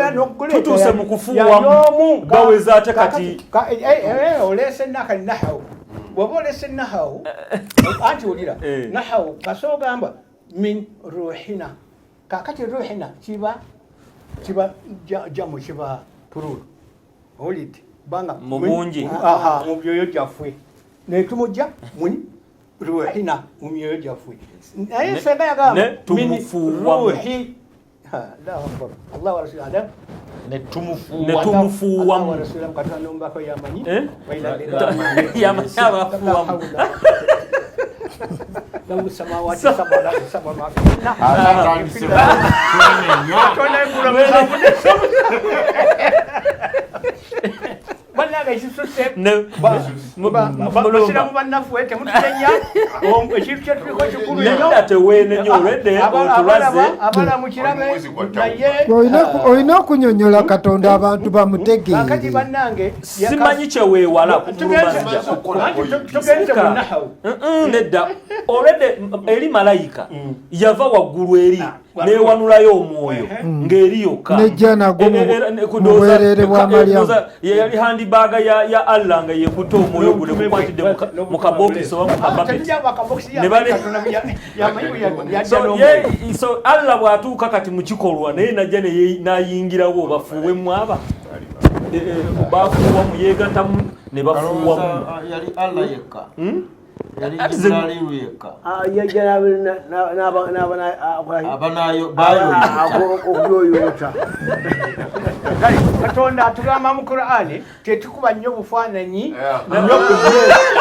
tutuuse mu kufuuwamu baweza ate kati. Oleese nakali nahawu, bwoba olese nahawu, anti wulira nahawu kasogamba min ruhina. Kakati ruhina kiba kiba jamu, kiba plural, owulidde, kubanga mu bungi. Mu myoyo gyaffe netumujja mu ruhina, mu myoyo gyaffe, naye senga yagamba min ruhi. Allahu akbar, Allah wa rasul alam. Netumufuuwamu. Katonda omubaka yamanyi. Yamanyi abafuuwamu. له السماوات السبع وله السبع ما فيهن. Katonda eggulu. Bannange ekisusse, basiramu bannaffe, temutunenya, ekintu kyetuliko kikulu nnyo. Nedda, teweenenya, olwedde otulaze. Abala mukirabe naye. Olina okunyonyola Katonda abantu Kakati bamutegeere. Bannange, Simanyi kyeweewala. Tugenze mu nahawu. Nedda, olwedde eri malayika yava waggulu eri newanulayo omwoyo ng'eri yokka. Nejja nagwo mu bwereere bwa Mariyamu. Yeyali handbag ya Allah nga yekutte omwoyo gwo negukwatidde mu kabokisi oba mu kabaketi. So Allah bw'atuuka kati mu kikolwa naye najja n'ayingirawo, bafuuwe mwaba bafuuwamu, yeegatamu ne bafuuwamu. Kalowooza yali Allah yekka, yali Ati Jibrailiru yekka. Yajja Abanayo bayoyo. okuyoyota. Kale Katonda atugamba mu Qur'ani tetukuba nnyo bufaananyi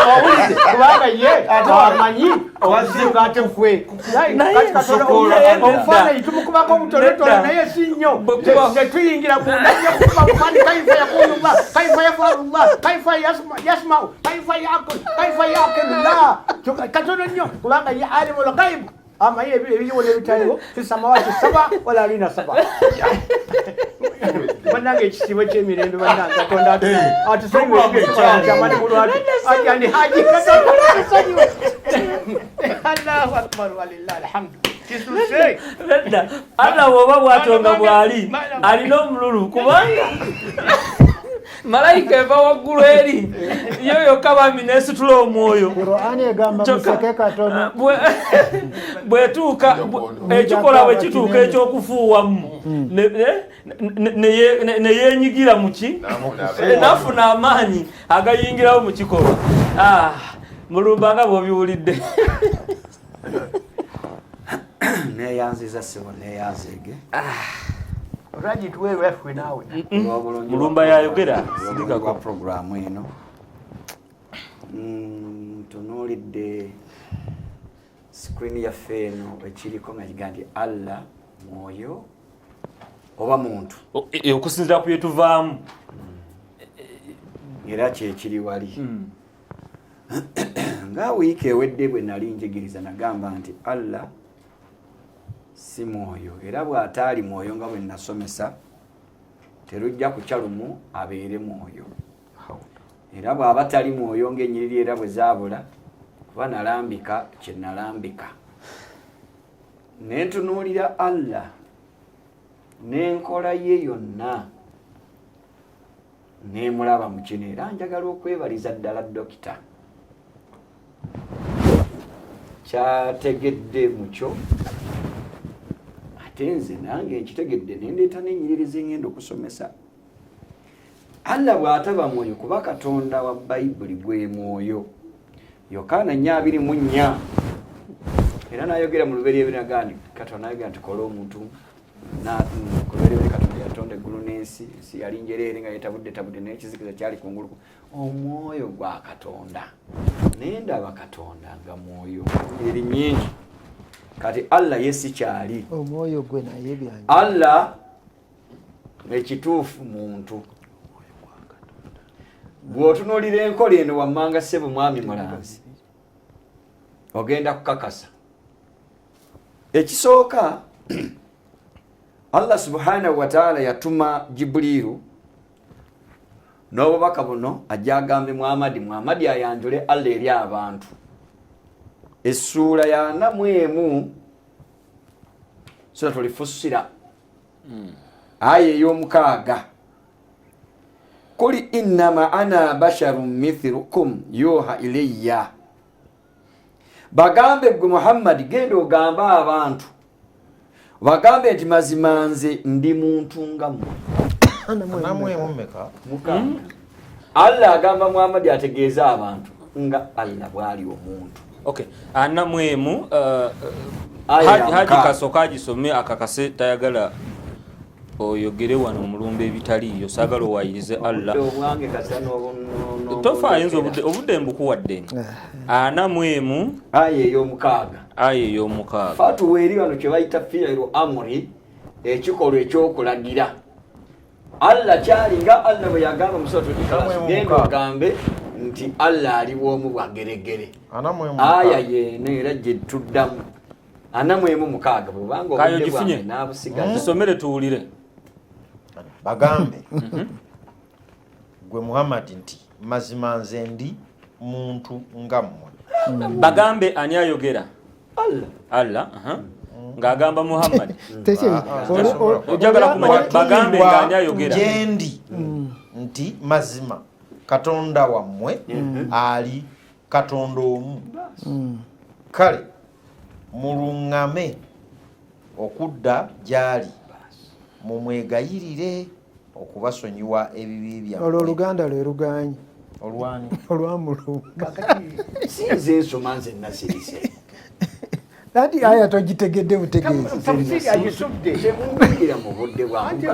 owulidde, kubanga ye amanyi okusinga ate ffe. Kati Katonda obufaananyi tumukubako butonotono, Nedda. naye si nnyo. Bwe Tetuyingira munda nnyo kukuba bufaananyi, kaifa yakunu llah, kaifa yafalu llah, kaifa yasmau, kaifa yakul, kaifa yakilu la, katono nnyo, kubanga ye alimu lghaibu, amanyi ebiriwo n'ebitaliwo, fi samawati saba wala alina saba. Bannange, ekisiibo ky'emirembe, bannange, Katonda atusonyiwe mulwatu ajani haji, Katonda atusonyiwe. Allahu akbar, walillahi alhamdu, kisuse. Nedda, Allah bw'oba bw'atyo nga bw'ali alina omululu, kubanga malayika eva waggulu eri yo yokka bambi nesitula omwoyo. Qur'ani egamba museke katono. Bwetuuka ekikola bwe kituuka ekyokufuuwamu ne yeenyigira muki, nafuna amaanyi agayingirawo mu kikolwa. Ah, Mulumba, nga bw'obiwulidde. Neyanziza ssebo, neyanzeege. Olwagituweerwa yaffe naawe. Mulumba yayogera. Sidikako bwa programu eno. Tunuulidde screen yaffe eno, ekiriko nga kigaa nti Allah mwoyo oba muntu? Okusinziira ku byetuvaamu. Era kyekiri wali. Nga wiiki ewedde bwe nali njigiriza, nagamba nti Allah si mwoyo, era bw'ataali mwoyo nga bwe nasomesa, terujja kukya lumu abeere mwoyo. Era bw'aba tali mwoyo ng'ennyiriri era bwe zaabula, kuba nalambika kye nalambika, ne ntunuulira Allah n'enkola ye yonna nemulaba mu kino. Era njagala okwebaliza ddala dokita kyategedde mukyo, ate nze nange nkitegedde, nendeeta n'ennyiriri zengenda okusomesa. Allah bw'ataba mwoyo, kuba Katonda wa Bayibuli gwe mwoyo, Yokaana 4:24, era nayogera mu lubereberye nagaa nti Katonda nayogera nti kola omuntu. Ku lubereberye Katonda yatonda eggulu n'ensi, ensi yali njereere nga yetabudde tabudde, n'ekizikiza kyali kungulu omwoyo gwa Katonda. Naye ndaba Katonda nga mwoyo eri nyingi. Kati Allah ye si kyali. Omwoyo gwe naye byange. Allah ekituufu muntu. Bw'otunuulira enkola eno wammanga, ssebo mwami mulanzi, ogenda kukakasa. Ekisooka, Allah subhanahu wataala yatuma Jibuliiru n'obubaka buno, ajja agambe Muhamadi, Muhamadi ayanjule Allah eri abantu. Essuula ya 41, Suratul Fussira, aya ey'omukaaga: "Kuli innama ana basharun mithilukum yuha ilayya." Bagambe gwe Muhammadi, genda ogambe abantu, bagambe nti mazima nze ndi muntu nga mmwe. Namwemumeka? Mukaaga. Allah agamba Muhammadi ategeeze abantu nga Allah bwali omuntu. Okay, 41. Aya ya Haji 6. Kasooka agisome akakase, tayagala oyogere wano omulumba ebitaliiyo, saagala owayirize Allah. Obudde obwange kasa Tofa, ayinza obudde mbukuwadde. 41. Aya ey'omukaaga. Aya ey'omukaaga. Fatuwa eri wano kye bayita fiiru amuri, ekikolwa ekyokulagira. Allah kyali nga Allah bwe yagamba mu Suratul Ikhlas, genda ogambe nti Allah ali bwomu bwageregere. Aya yene era gye tuddamu 46 bwebanga obudde bwange n'abusigaza. Tusomere tuwulire. Bagambe gwe Muhammad nti mazima nze ndi muntu nga mmwe. Bagambe ani ayogera? Allah. Allah, ng'agamba Muhammad. Ojagala kumanya bagambe ng'ani ayogera. Gyendi nti mazima Katonda wammwe ali Katonda omu. Kale muluŋŋame okudda gy'ali, mumwegayirire okubasonyiwa ebibi byammwe. Olwo Oluganda lwe lugaanyi. Olwani? Olwamulumba. Si nze nsoma nze nasirise. Anti aya togitegedde butegeezi. Tafsiri agisudde. Temumbikira mu budde bwange.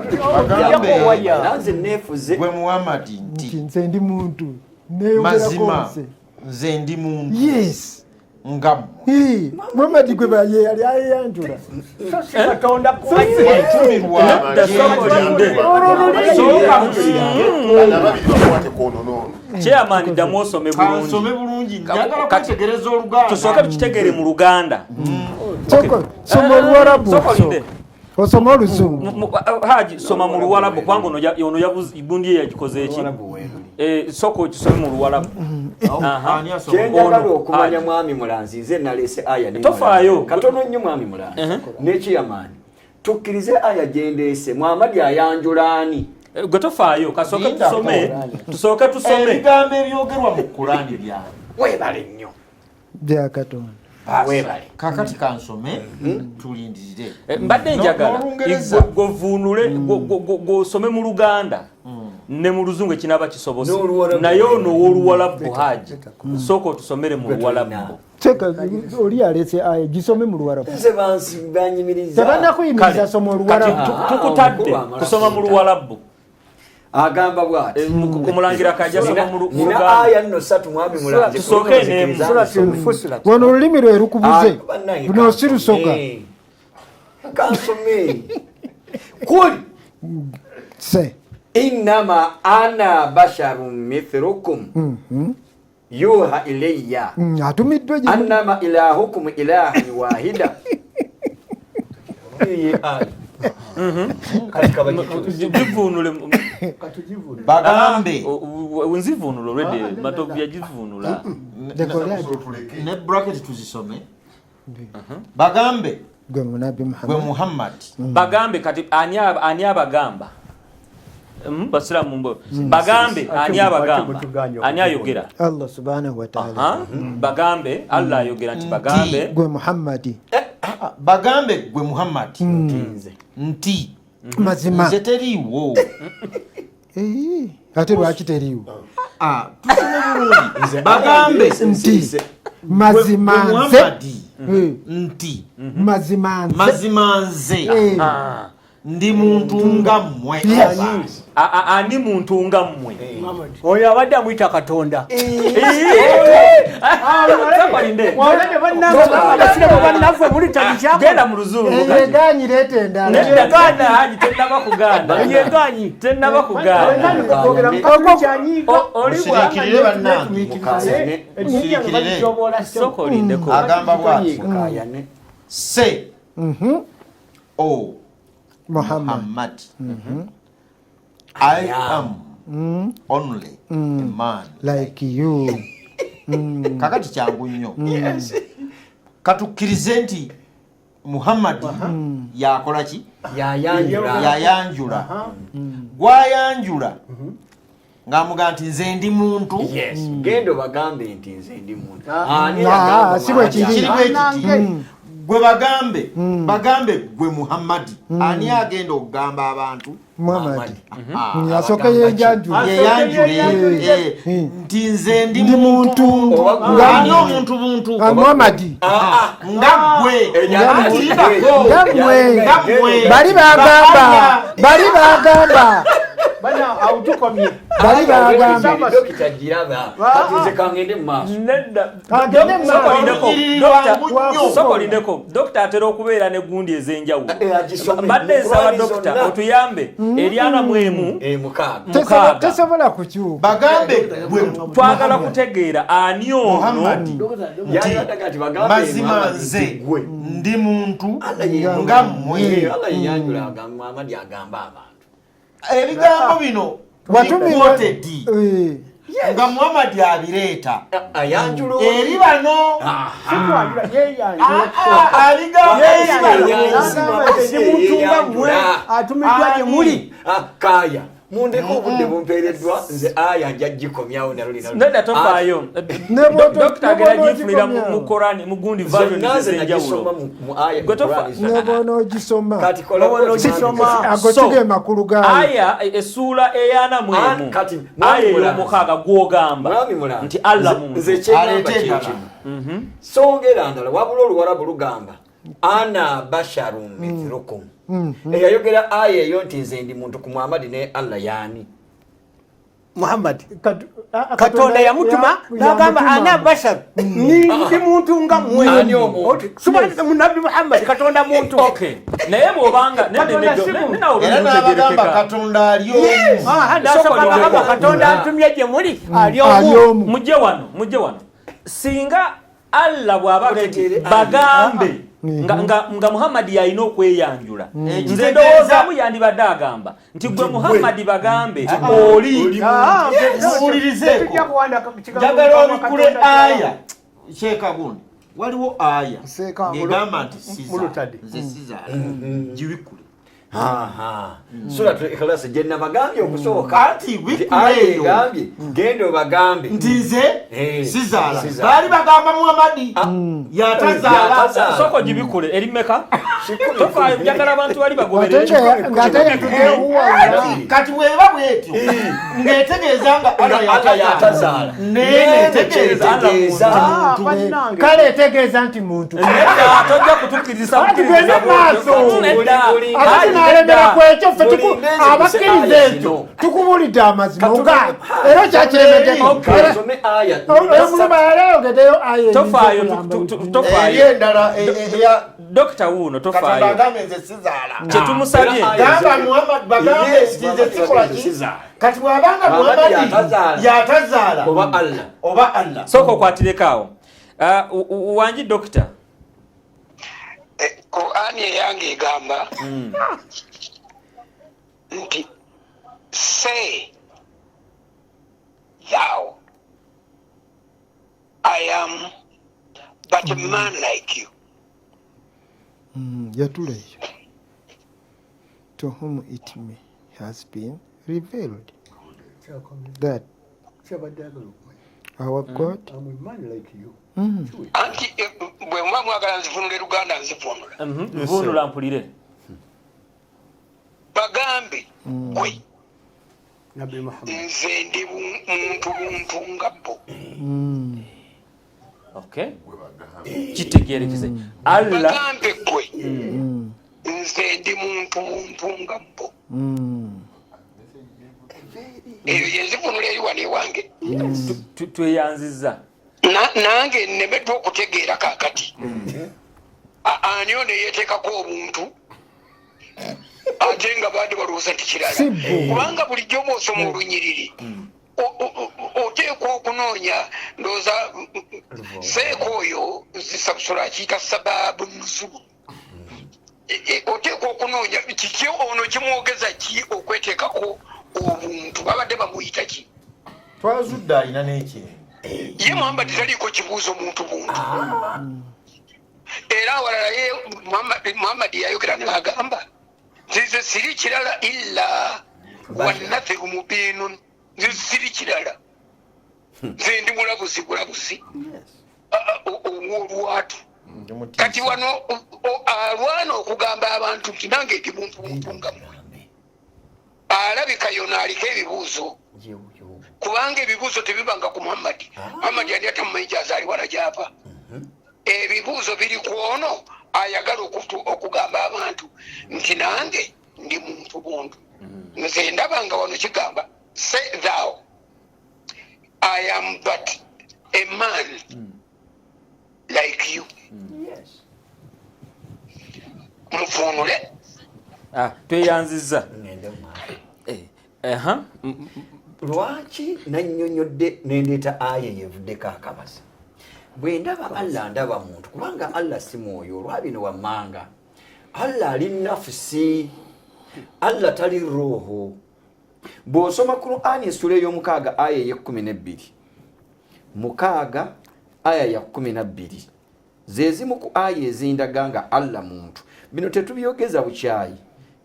Nze neefuze. Gwe Muhammad nti nze ndi muntu. Neeyogerako nze. Nze ndi muntu. Yes. Nga mmwe. Muhammad gwe ye yali ayeyanjula. So si Katonda Chairman ddamu osome bulungi. Nsome bulungi, njagala kwetegereza Oluganda. Tusooke tukitegere mu Luganda. Soma Oluwarabu. Osoma Oluzungu. Haji soma mu Luwarabu kubanga ono yabuze gundi ye yagikoze eki. Sooka okisome mu Luwarabu. Kyenjagala okumanya mwami Mulanzi nze naleese aya tofaayo. Katono nnyo mwami Mulanzi ne chairman. Tukkirize aya gyendeese Muhammad ayanjula ani? Gwe tofaayo kasooke tusome. Tusooke tusome. Ebigambo ebyogerwa mu Kulaani byani? Weebale nnyo. Bya Katonda. Weebale. Kakati kansome tulindirire. Mbadde njagala govvuunule gw'osome mu Luganda ne mu Luzungu ekinaaba kisobose. Naye ono ow'Oluwalabu Haji sooka otusomere mu Luwalabu. Seka oli alese aya gisome mu Luwarabu. Nze banyimiriza. Tebannakuyimiriza soma Oluwarabu. Tukutadde kusoma mu Luwalabu. Agamba bw'ati. Kumulangira kajja soma mu Luganda. Nina aya nno ssatu mwami Mulanzi. Tusooke n'emu. Wano olulimi lwe lukubuze. Luno si Lusoga. Kansome. Kul. Se. Innama ana basharun mithlukum. Yuha ilayya. Atumiddwa gye. Annama ilahukum ilahun wahida. Givvuunule. Bagambe. Nzivvuunula already. Matovu yagivvuunula. Ne bracket tuzisome. Bagambe. Gwe Nabbi Muhammad. Gwe Muhammad. Bagambe kati ani abagamba? Basiramu mbo. Bagambe ani abagamba? Ani ayogera? Allah subhanahu wa ta'ala. Bagambe Allah ayogera nti bagambe gwe Muhammad. Bagambe gwe Muhammad. Nti mazima nze teriiwo. Ate lwaki teriiwo? Tusome bulungi. Bagambe nti mazima nze nti mazima nze ndi muntu nga mmwe. Ani muntu nga mmwe? Oyo abadde amuyita Katonda. Genda mu Luzungu. Yegaanyi leeta endala. Yegaana Haji tennaba kugaana. Yegaanyi. Tennaba kugaana. Musiriikirire bannange. Musiriikirire. Sooka olindeko. Agamba bw'ati. Se. O. Muhammad. I am only a man like you. Kakati kyangu nnyo. Katukkirize nti Muhammad yakola ki? Yayanjula. Gwayanjula ng'amugamba nti nze ndi muntu. Yes. Genda obagambe nti nze ndi muntu. Si bwe kiri. Kiri bwe kiti. Gwe bagambe, bagambe gwe Muhammad. Ani agenda okugamba abantu? Muhammad. Asooka yeeyanjule. Yeeyanjule. Nti nze ndi muntu. Ani omuntu buntu? Muhammad. Nga ggwe. Nga ggwe. Bali bagamba. Bali bagamba. Awo tukomye. Bali bagamba Dokita giraba. Kati nze kangende mu maaso. Nedda. Agende mu maaso. Sokolindeko dokita atera okubeera ne gundi ez'enjawulo. Agisome. Mbadde nsaba Mu Qur'ani dokita zonna. otuyambe eryana mu emu 6. 6. Tesobola kukyuka. Bagambe gwe Twagala kutegeera ani ono. Muhammad Yayagala nti bagambe mazima Muhammad nze nti gwe. ndi muntu Allah ye- nga mmwe. Allah yeyanjula agamba Muhammad agamba abantu. Ebigambo bino Watumirwa- quoted nga Muhammad abireeta Ayanjula oli. eri bano. Sikwanjula, yeeyanjula. Aligamba eri bano. N'agamba nti ndi muntu nga mmwe atumiddwa gye muli. Kaya mundeke obudde bumpeereddwa nze aya nja gikomyawo nalo lina. Nedda tofaayo. Ne bw'oto- Dokita ne agenda bw'onogikomyawo. gifunira mu Korani mu gundi version Zonna nze nagisoma ez'enjawulo. mu aya Gwe mu Qur'ani zonna. Ne bw'onoogisoma. Kati kola Bw'onogisoma. Ago So, si ge makulu gaayo. Aya essuula eyana mu Ah, emu kati, mwami aya Mulanzi. ey'omukaaga gw'ogamba Mwami Mulanzi, nti Allah muntu. nze kyengamba Aleete kye endala. kino. Songera ndala wabula oluwarabu lugamba ana basharun mithlukum. Eyayogera aya eyo nti nze ndi muntu ku Muhammad ne Allah yaani. Muhammad Katonda yamutuma n'agamba ana bashar ndi muntu nga mmwe. Ani omuntu? Subhana Nabbi Muhammad Katonda muntu. Okay. Naye bw'obanga Katonda si muntu. Era n'abagamba Katonda ali omu. Aha, n'asooka n'agamba Katonda antumye gye muli ali Ali omu. omu. Mujje wano, mujje wano. Singa Allah bw'aba nti Otegeere Allah. bagambe nga Muhammad yalina okweyanjula. Nze Ekitegeeza- ndowoozaamu yandibadde agamba nti gwe Muhammad bagambe oli. Ah, Muwulirizeeko. tetujja kuwanda kigambo Njagala Mukama obikule Katonda aya sheeka gundi waliwo aya Seeka ng'egamba nti sizaala mulutadde. nze sizaala gibikkule. Aha. Suratul Ikhlas gye nabagambye okusooka. Anti Nti bikkule aya eyo egambye genda obagambe nti nze sizaala. sizaala. Baali bagamba Muhammadi yatazaala. Yatazaala. Sooka ogibikule eri mmeka? Tofaayo njagala abantu bali bagoberere. Ng'ate yatuteewuwala. Kati bweba bwetyo ng'etegeeza nga Allah Allah yatazaala yatazaala. naye netegeeza Netegeeza. Ah, bannange. Kale etegeeza nti muntu. Nedda tojja kutukkiriza Anti bukkiriza tugende maaso. bw'otyo. Nedda. Ate Ayi, tunaalemera nedda. ku ekyo ffe Mulinde nze abakkiriza aya ekyo zino. tukubuulidde amazima Katonda- ogaanye era okyakiremeddeko. Okay, nsome aya. Omuluma yali ayogeddeyo aya eyinza Tofaayo, okuyamba Eri tofaayo. endala eya Dokita wuuno Katonda tofaayo. agambye nze sizaala. Kye tumusabye. Era aya Gamba Muhammad bagambe Yes, nti nze Muhammad sikola bagambe ki? sizaala. Kati bw'abanga Muhammad Muhammad yatazaala. yatazaala Oba Allah. oba Allah. Sooka okwatireko awo. Wangi dokita. Qur'ani eyange egamba nti say thou I am but a man like you. Yatula eyo. To whom it may has been revealed that our God I'm a man like you. Anti bwe muba mwagala nzivunule Luganda nzivunula. Vunula mpulire. Bagambe gwe Nabbi Muhammad. nze ndi muntu buntu nga bo. Okay. Kitegeerekeze. Allah Bagambe gwe nze ndi muntu buntu nga bo. Eyo yenzivunula eri wano ewange. Tweyanzizza. Nange nnemeddwa okutegeera kaakati. Ani ono eyeeteekako obuntu ate nga baadde balowooza nti kirala. Si bo. Kubanga bulijjo bw'osoma olunyiriri oteekwa okunoonya ndowooza seeka oyo zisabusula akiyita sababu nuzulu. Oteekwa okunoonya kiki ono kimwogeza ki okweteekako obuntu babadde bamuyita ki? Twazudde alina n'ekirenge. Ye Muhammad taliiko kibuuzo muntu buntu. Era awalala ye Muhammad yayogera n'agamba nze siri kirala illa wannathiru mubiinun, nze siri kirala, nze ndi mulabuzi bulabuzi ow'olwatu. Kati wano alwana okugamba abantu nti nange ndi muntu buntu nga mmwe. Alabika yona aliko ebibuuzo, kubanga ebibuuzo tebibanga ku Muhammad. Muhammad yali atamumanyi gy'azaalibwa na gy'ava. Ebibuuzo biri ku ono ayagala okugamba abantu nti nange ndi muntu buntu. Nze ndaba nga wano kigamba, "Say thou, I am but a man like you." Muvuunule. Ah, tweyanziza. Eh, aha. Lwaki nannyonnyodde nendeeta aya yevuddeko akabaza? Bwe ndaba Allah, ndaba muntu, kubanga Allah si mwoyo. Olwabino wammanga, Allah ali nafusi, Allah tali ruuhu. Bw'osoma Qur'ani essula ey'omukaaga aya ey'e12, 6 aya ya 12, ze zimu ku aya ezindaga nga Allah muntu. Bino tetubyogeza bukyayi,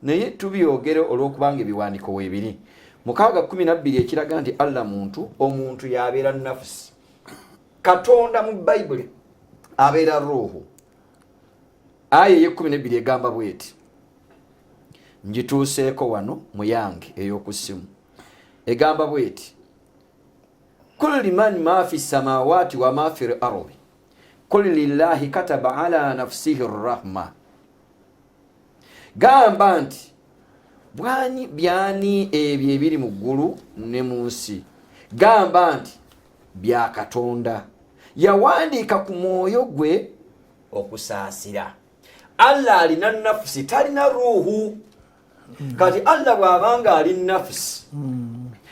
naye tubyogere olw'okubanga ebiwandiiko weebiri. 6:12 ekiraga nti Allah muntu. Omuntu yabeera nafusi. Katonda mu Bayibuli abeera ruuhu. Aya ey'e12 egamba bweti, ngituuseeko wano mu yange ey'oku ssimu, egamba bweti: "Kul liman ma fi samawati wa ma fi lardi kul lillahi kataba ala nafsihi rahma." Gamba nti bwani byani ebyo ebiri mu ggulu ne mu nsi? Gamba nti bya Katonda, yawandiika ku mwoyo gwe okusaasira. Allah alina nafusi, talina ruuhu. Kati Allah bw'abanga ali nafusi,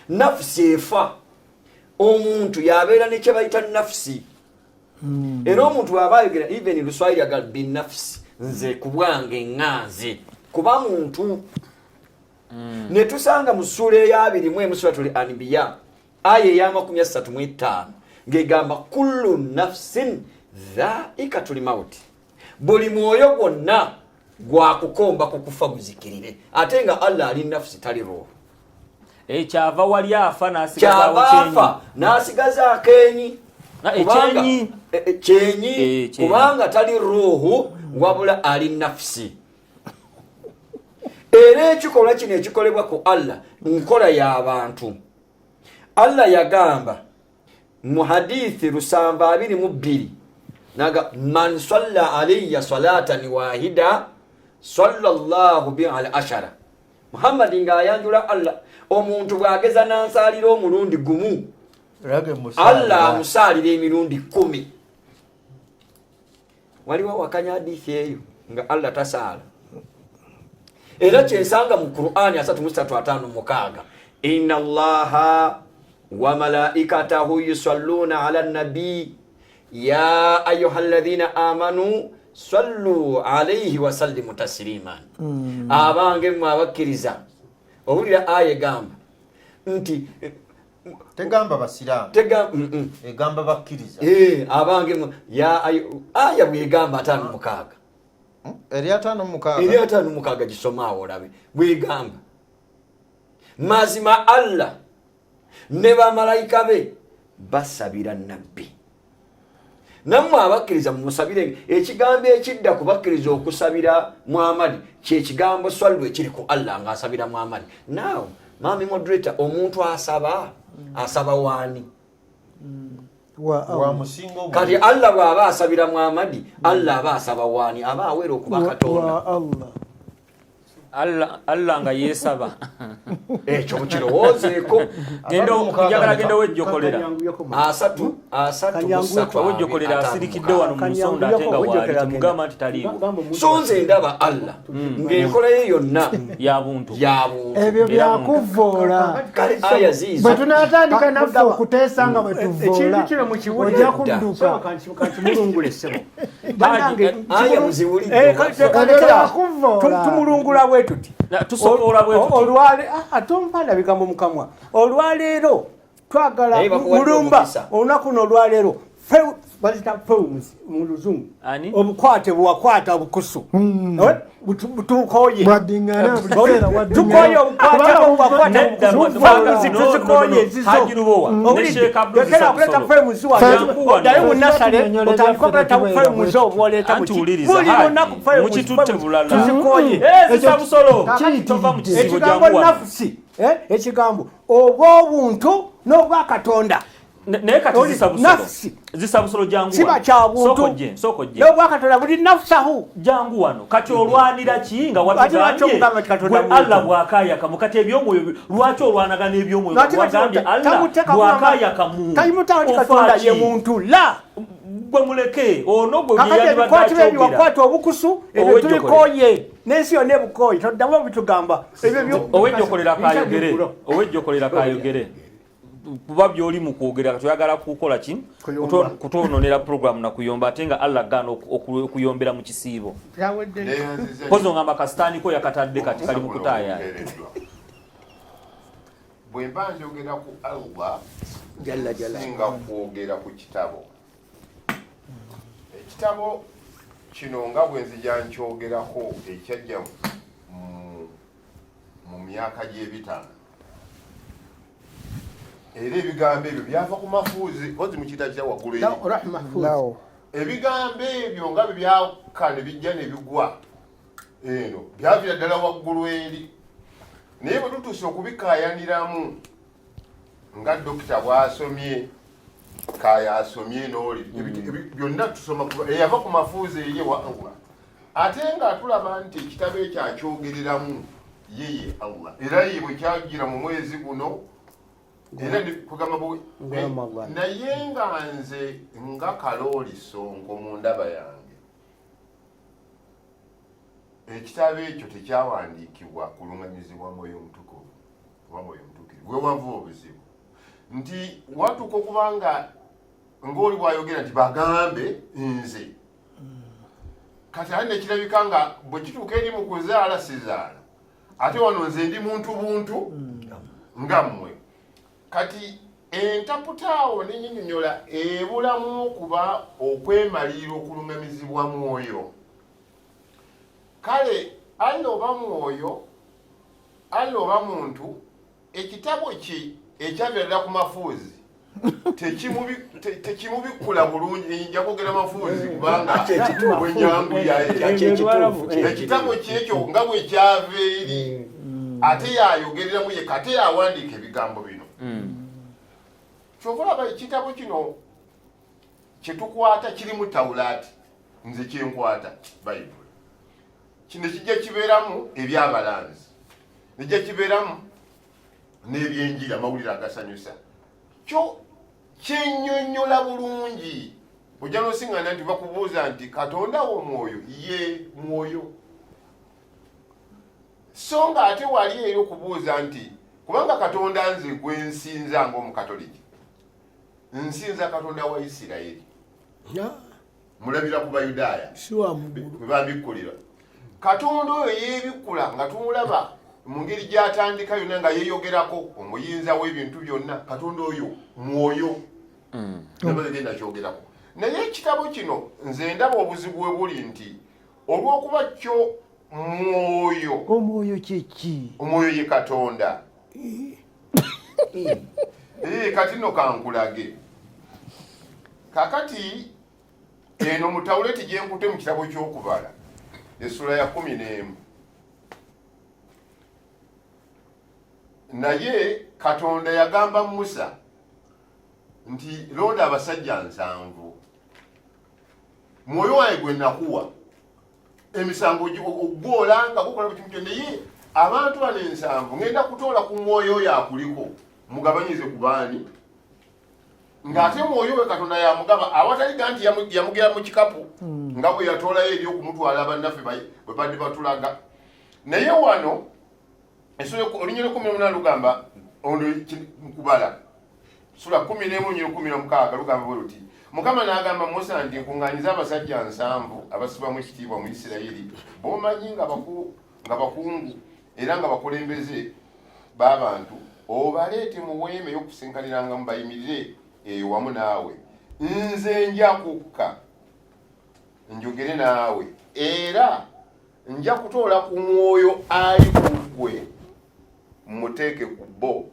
nafusi efa. Omuntu yabeera nekye bayita nafusi. Era omuntu bw'aba ayogera, even Luswayiri aga binafsi, nze ku bwange ŋŋanze kuba muntu. Ne tusanga mu ssuula ey'abiri mu emu, Suratul Anbiya, aya ey'ama35, ng'egamba kullu nafsin dhaikatul mauti, buli mwoyo gwonna gwakukomba ku kufa guzikirire. Ate nga Allah ali nafusi, tali ruuhu. Eh, kyava wali afa n'asigazaawo Kyava kyenyi. afa n'asigaza akenyi. Na, Kubanga- ekyenyi. Kyenyi. Eh, kyenyi. Kubanga tali ruuhu, wabula ali nafusi. Era ekikolwa kino ekikolebwa ku Allah nkola y'abantu. Allah yagamba mu hadithi 722, naga man salla alayya salatan wahida salla llahu bi al ashara. Muhammadi ng'ayanjula Allah, omuntu bw'ageza nansaalira omulundi gumu, Allah amusaalira emirundi 10. Waliwo wakanya hadithi eyo nga Allah tasaala? Era kyensanga mu Qur'ani 33:56, inna Allaha wa malaikatahu yusalluna ala nabi ya ayuha alladhina amanu sallu alaihi wasallimu tasliman. Abange mmwe abakkiriza, owulira aya egamba nti Tegamba basiraamu. Tega. Egamba bakkiriza. Eh, abange aya bwegamba 56. Eri 56. Eri 56, gisomaawo olabe bwegamba. Mazima Allah ne bamalayika be basabira nabbi, nammwe abakkiriza mumusabire. Ekigambo ekidda ku bakkiriza okusabira Muhammadi kyekigambo swallu ekiri ku Allah ng'asabira Muhammadi. Now, mami moderator, omuntu asaba, asaba waani? Wa Wa musinga obulungi. Kati Allah bw'aba asabira Muhammadi, Allah aba asaba waani? Aba awera okuba Katonda? Wa Allah. Allah, Allah nga yeesaba. Ekyo mukirowoozeeko. Genda, njagala genda wejjokolera. 33 3. Wejjokolera asirikidde wano mu nsonda, ate nga waali temugamba nti taliiwo. So nze ndaba Allah ng'enkola ye yonna ya buntu. Ya buntu. Ebyo byakuvvoola. Kale aya ziizo. Bwe tunaatandika naffe okuteesa nga bwe tuvvoola, Ekintu kino mukiwulire. ojja kudduka. Kankimulungule ssebo. Bannange, Aya muziwulidde. Byakuvvoola. Tumulungula bwe tuti. Tusokoola bwe tuti. Tompaana bigambo mukamwa. Olwaleero twagala Naye bakuwadde mulumba omukisa. olunaku luno olwaleero bazita films mu Luzungu. Ani? Obukwate bwewakwata obukusu. Eh, tukoye. Bwaddiŋŋana buli kiseera, Tukoye waddiŋŋana. obukwate bwewakwata Nedda, obukusu. no, Films no, no, tuzikoye no. ezizo. Haji Lubowa, ne Owulidde? Sheikh Abdul Lekera okuleeta Sabusolo. films wano. Yankuwa Oddayo mu no. nasale, Tunyonyola otandike ebyaffe okuleeta tetubeera films bwe obwoleeta Anti muki. wuliriza, Buli Haji, lunaku films, mukitutte films. bulala. Tuzikoye. Eh, Zisabusolo, Kiyitiridde. tova mu kisibo, Ekigambo jangu wano. nafusi, eh, ekigambo obw'obuntu n'obwakatonda. Naye kati Oli zisa busolo. nafsi. Zisa busolo, jangu Siba wano. kya buntu. Sooka ojje, sooka ojje. N'obwakatonda buli nafusahu. Jangu wano. Kati olwanira ki nga Ate lwaki watugambye omugamba nti Katonda gwe muntu? Allah bw'akaayakamu? Kati ebyomwoyo lwaki olwanagana ebyomwoyo? Lwaki kati Wagambye Allah tamuteeka bw'akaayakamu. Talimutawo nti Ofa Katonda ki? ye muntu la. Gwe muleke ono gwe Kakati yandibadde ebikwatibwa ebyo akyogera. wakwata obukusu ebyo Owejjokolera. tubikooye n'ensi yonna ebukooye, toddamu obitugamba ebyo Owejjokolera kayogere, owejjokolera kayogere, kuba byoli mu kwogera kati oyagala kukola ki? Kuyomba. Kutwononera program na kuyomba, ate nga Allah gaana okuyombera mu kisiibo. Neeyanziza Pozi ongamba kasitaaniko yakatadde kati kali mu kutaaya. Obukeereddwa. Bwe mba njogera ku Allah, Jalla jalla. singa kwogera ku kitabo. Ekitabo kino nga bwe nzija nkyogerako, ekyajja mu myaka gy'ebitaano, era ebigambo ebyo byava ku mafuuzi ozi mukiyita kitya waggulu eri? Rahma. Ebigambo ebyo nga bwe byakka ne bijja ne bigwa eno, byavira ddala waggulu eri, naye bwe tutuuse okubikaayaniramu nga dokita bw'asomye, kaya asomye n'oli, byonna tusoma eyava ku mafuuzi eri ewa Allah, ate nga tulaba nti ekitabo ekyo akyogereramu ye ye Allah, era ye bwe kyagira mu mwezi guno era kugamba Gwa Ramadan. Naye nga nze nga Kalooli Sonko, mu ndaba yange ekitabo ekyo tekyawandiikibwa kuluŋŋamizibwa Mwoyo Omutukuvu oba Mwoyo Mutuukirivu. Wewava obuzibu nti watuuka okuba nga ng'oli bw'ayogera nti bagambe nze kati, ate nekirabika nga bwe kituuka eri mu kuzaala sizaala, ate wano nze ndi muntu buntu nga mmwe. Kati entaputaawo nenyinyonyola ebulamu okuba okwemalirira okuluŋŋamizibwa mwoyo. Kale Allah oba mwoyo, Allah oba muntu, ekitabo kye ekyavira ddala ku mafuuzi tekimubikkula bulungi. Nja kwogera mafuuzi kubanga bwenyanguyayo. Ekitabo kyekyo nga bwe kyava eri, ate yayogereramu yekka, ate yawandiika ebigambo bino. Kyova olaba ekitabo kino kyetukwata kirimu Tawulaati, nze kyenkwata Bayibuli kino kijja kibeeramu ebyabalanzi, kijja kibeeramu n'ebyenjiri, amawulire agasanyusa. Kyo kyenyonyola bulungi. Ojja nosiŋŋana nti bakubuuza nti Katonda wo mwoyo, ye mwoyo, so nga ate wali eri okubuuza nti kubanga Katonda nze gwe nsinza ng'Omukatoliki, nsinza Katonda wa Isirayiri, mulabira ku Bayudaaya si wa muggulu. Bwe babikkulira Katonda oyo yeebikkula nga tumulaba mu ngeri gy'atandika yonna nga yeeyogerako omuyinza w'ebintu byonna. Katonda oyo mwoyo, nabagenda kyogerako. Naye ekitabo kino nze ndaba obuzibu bwe buli nti olw'okuba kyo mwoyo. Omwoyo kyeki? Omwoyo ye Katonda. Kati nno kankulage kakati eno mu Tawuleti gyenkute mu kitabo ky'Okubala essula ya 11. Naye Katonda yagamba Musa nti londa abasajja 70, mwoyo wange gwe nakuwa emisango ogwolanga gukola buli kimu kyo, naye abantu bano 70 ngenda kutoola ku mwoyo oyo akuliko mugabanyize ku baani, ng'ate mwoyo we Katonda yamugaba awatali ga nti yamugera mu kikapu nga bwe yatoolayo eri okumutwala bannaffe bwe badde batulaga. Naye wano olunyiriri 18 lugamba ono mukubala sula 11 olunyiriri 16 lugamba bwe luti: Mukama n'agamba Musa nti nkuŋŋaanyiza abasajja 70 abassibwamu ekitiibwa mu Isirayiri, b'omanyi nga bakungu era nga bakulembeze b'abantu, obaleete mu weema ey'okusinkanirangamu, bayimirire eyo wamu naawe. Nze nja kukka njogere naawe, era nja kutoola ku mwoyo ali ku ggwe muteeke ku bo,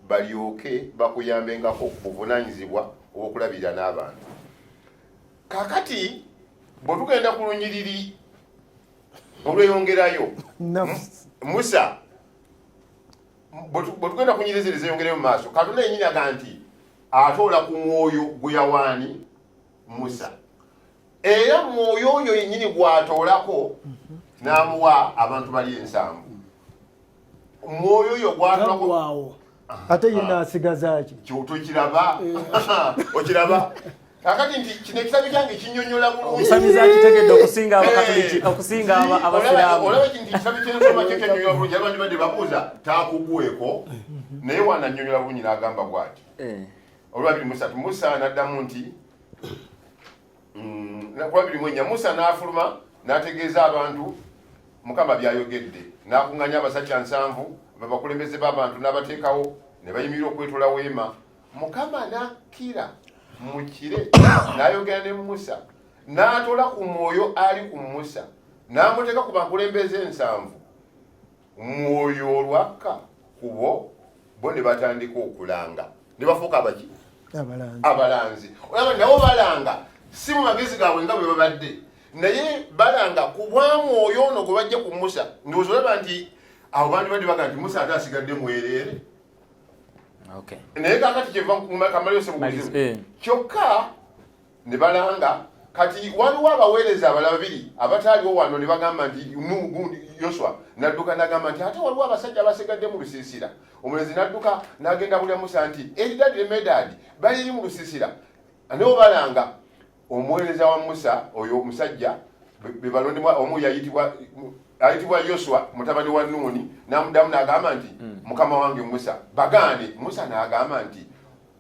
balyoke bakuyambengako ku buvunaanyizibwa obw'okulabirira n'abantu. Kakati bwe tugenda ku lunyiriri olweyongerayo, Nafsi. Musa, bwe tugenda ku nyiriri zeyongerayo mu maaso, Katonda yenyini aga nti Atoola ku mwoyo gwe yawaani Musa, era mwoyo oyo yennyini gw'atoolako n'amuwa abantu bali ensanvu. Mwoyo oyo gwatolako ate ye n'asigaza ki? Tokiraba, okiraba kakati nti kino ekitabo kyange kinyonyola bulungi. Omusamize akitegedde okusinga Abakatoliki, okusinga Abasiraamu. Olaba nti ekitabo kyensoma kyo kyanyonyola bulungi. Abantu badde babuuza taakugweko, naye wananyonyola bulungi n'agamba bw'ati olwa 23, Musa n'addamu nti ku 24, Musa n'afuluma n'ategeeza abantu Mukama by'ayogedde, n'akuŋŋaanya abasajja 70 babakulembeze b'abantu, n'abateekawo ne bayimirira okwetoola weema. Mukama n'akkira mu kire n'ayogera ne Musa, n'atoola ku mwoyo ali ku Musa n'amuteeka ku bakulembeze 70. Mwoyo olwakka ku bo, bo ne batandika okulanga ne bafuuka abaki? Abalanzi. Olaba nabo balanga si mu magezi gaabwe nga bwe babadde, naye balanga ku bwa mwoyo ono gwe bajja ku Musa. Ndowooza olaba nti abo bantu badde baga nti Musa ate asigadde mwereere. Naye kakati kyeva kamaliyo sebuguzibu kyokka ne balanga. Kati waliwo abaweereza abalala babiri abataaliwo wano ne bagamba nti gundi Yoswa n'adduka n'agamba nti ate waliwo abasajja abasigadde mu lusiisira. Omulenzi n'adduka n'agenda bulya Musa nti Eridadi ne Medadi baliri mu lusiisira, naye balanga. Omuweereza wa Musa oyo omusajja be balondebwa omu yayitibwa ayitibwa Yoswa mutabani wa Nuuni, n'amuddamu n'agamba nti, "Mukama wange Musa, bagaane." Musa n'agamba nti,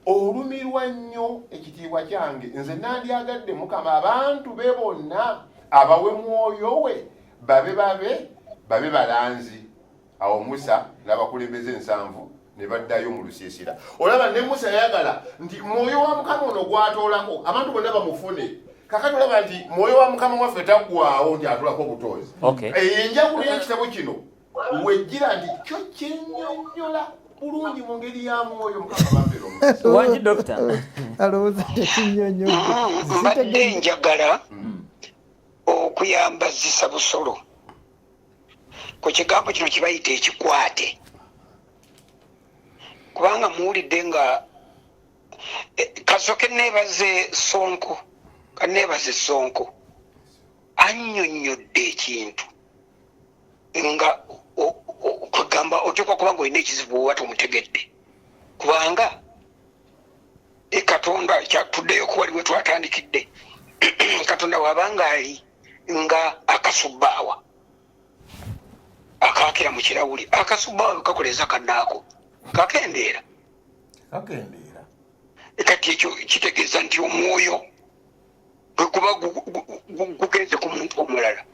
"Olumirwa nnyo ekitiibwa kyange? Nze nandyagadde Mukama abantu be bonna abawe mwoyo we, babe balanzi." Awo Musa n'abakulembeze 70 ne baddayo mu lusiisira. Olaba ne Musa yayagala nti mwoyo wa Mukama ono gwatoolako abantu bonna bamufune. Kakati olaba nti mwoyo wa Mukama waffe taggwawo nti atulako obutoozi. Enjawulo y'ekitabo kino wejjira nti kyo kyennyonnyola bulungi mu ngeri ya mwoyo. Mukama bambeera omukisa. Wangi, dokita. Alowooza tekinyonyola. Mbadde njagala okuyambazisa busolo ku kigambo kino kibayita ekikwate, kubanga muwulidde nga kasoke neebaze Sonko, kaneebaze Sonko annyonnyodde ekintu nga kwegamba oteekwa kuba nga olina ekizibu oba tomutegedde, kubanga Katonda kyatuddeyo ku wali we twatandikidde. Katonda bw'abanga ali nga akasubbaawa akaakira mu kirawuli, akasubbaawa bwe kakoleeza kannaako kakendeera. Kakendeera. Kati ekyo kitegeeza nti omwoyo bwe guba gugenze ku muntu omulala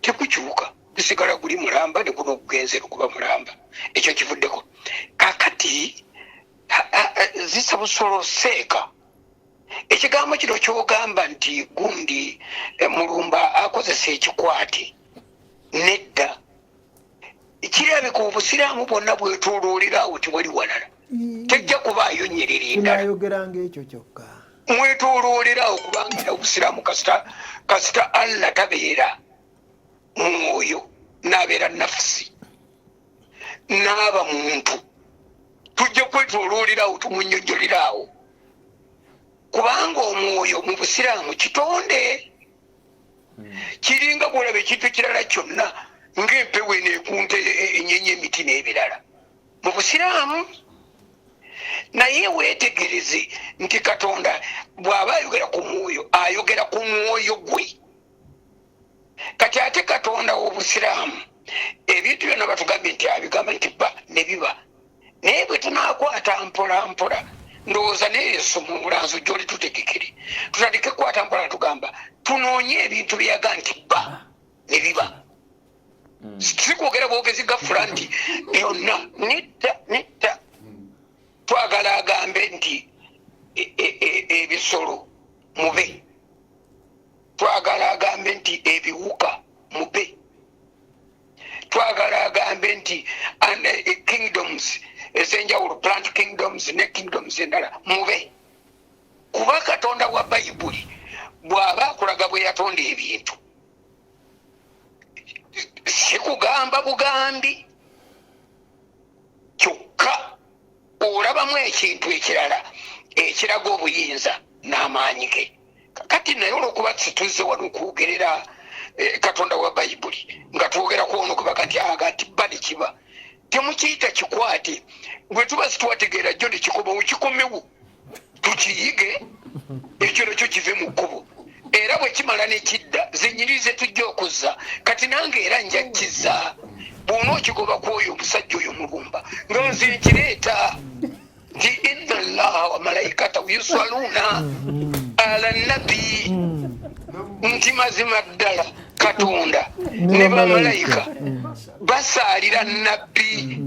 tekukyuka, gusigala guli mulamba, ne guno gugenze kuba mulamba. Ekyo kivuddeko. Kakati zisa busolo seeka ekigambo kino kyogamba nti gundi Mulumba akozesa ekikwate, nedda, kirabika obusiraamu bwonna bwetoloolera tewali walala, tejja kubaayo nyiriri ndala. Tunayogeranga ekyo kyokka. Mwetoloolerawo, kubanga era obusiraamu kasita Allah tabeera mwoyo n'abeera nafusi n'aba muntu, tujja kwetoloolerawo tumunyonjolerawo, kubanga omwoyo mu busiraamu kitonde kiringa bwolaba ekintu ekirala kyonna, ng'empewo eno ekunta enyenya emiti n'ebirala mu busiraamu. Naye weetegereze nti Katonda bw'aba ayogera ku mwoyo, ayogera ku mwoyo gwe. Kati ate Katonda w'obusiraamu ebintu byonna batugambye nti abigamba nti ba ne biba, naye bwe tunaakwata mpola mpola, ndowooza naye essomo omulanzi ojja oli tutegekere, tutandike kukwata mpola, tugamba tunoonye ebintu byeyaga nti ba ne biba. Si kwogera bwogezi gafula nti byonna, nedda, nedda. Twagala agambe nti ebisolo mube, twagala agambe nti ebiwuka mube, twagala agambe nti kingdoms ez'enjawulo, plant kingdoms ne kingdoms endala mube. Kuba Katonda wa Bayibuli bw'aba akulaga bwe yatonda ebintu, si kugamba bugambi kyokka, olabamu ekintu ekirala. Ekiraga obuyinza n'amaanyi ge. Kati naye olwokuba situzze wano okwogerera Katonda wa Bayibuli, nga twogera ku ono kubaga nti aga nti bba ne kiba temukiyita kikwate, bwe tuba situwategeera jjo ne kikomawo, kikomewo tukiyige, ekyo nakyo kive mu kkubo. Era bwe kimala ne kidda, zenyini ze tujja okuzza. Kati nange era nja kizza bw'ona okigoba ku oyo omusajja oyo Mulumba, nga nze nkireeta nti inna Allaha wa malaikatahu yusaluna ala nabi, nti mazima ddala Katonda ne bamalayika basaalira nabbi.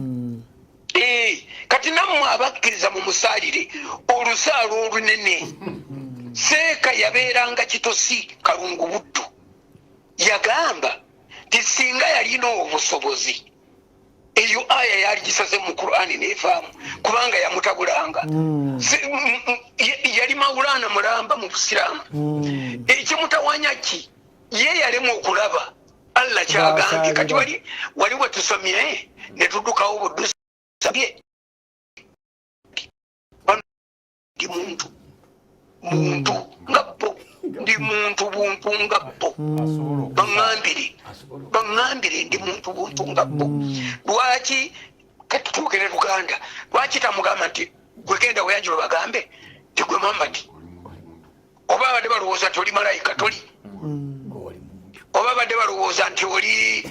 Kati nammwe abakkiriza mumusaalire olusaalo olunene. Seeka yabeeranga Kitosi Kalungu Buddu, yagamba nti singa yalina obusobozi eyo aya yali gisaze mu Qur'ani nevaamu, kubanga yamutabulanga. Yali mawulana mulamba mu busiraamu. Ekimutawanya ki? Ye yalema okulaba Allah kyagambye. Kati wali wali wetusomye ne tuddukawo budusabye, ndi muntu muntu nga bo, ndi muntu buntu nga bo, baŋŋambire, baŋŋambire ndi muntu buntu nga bo. Lwaki kati twogere Luganda? Lwaki tamugamba nti gwe genda weyanjula bagambe nti gwe Muhammadi? Oba abadde balowooza nti oli malayika, toli. Oba abadde balowooza nti oli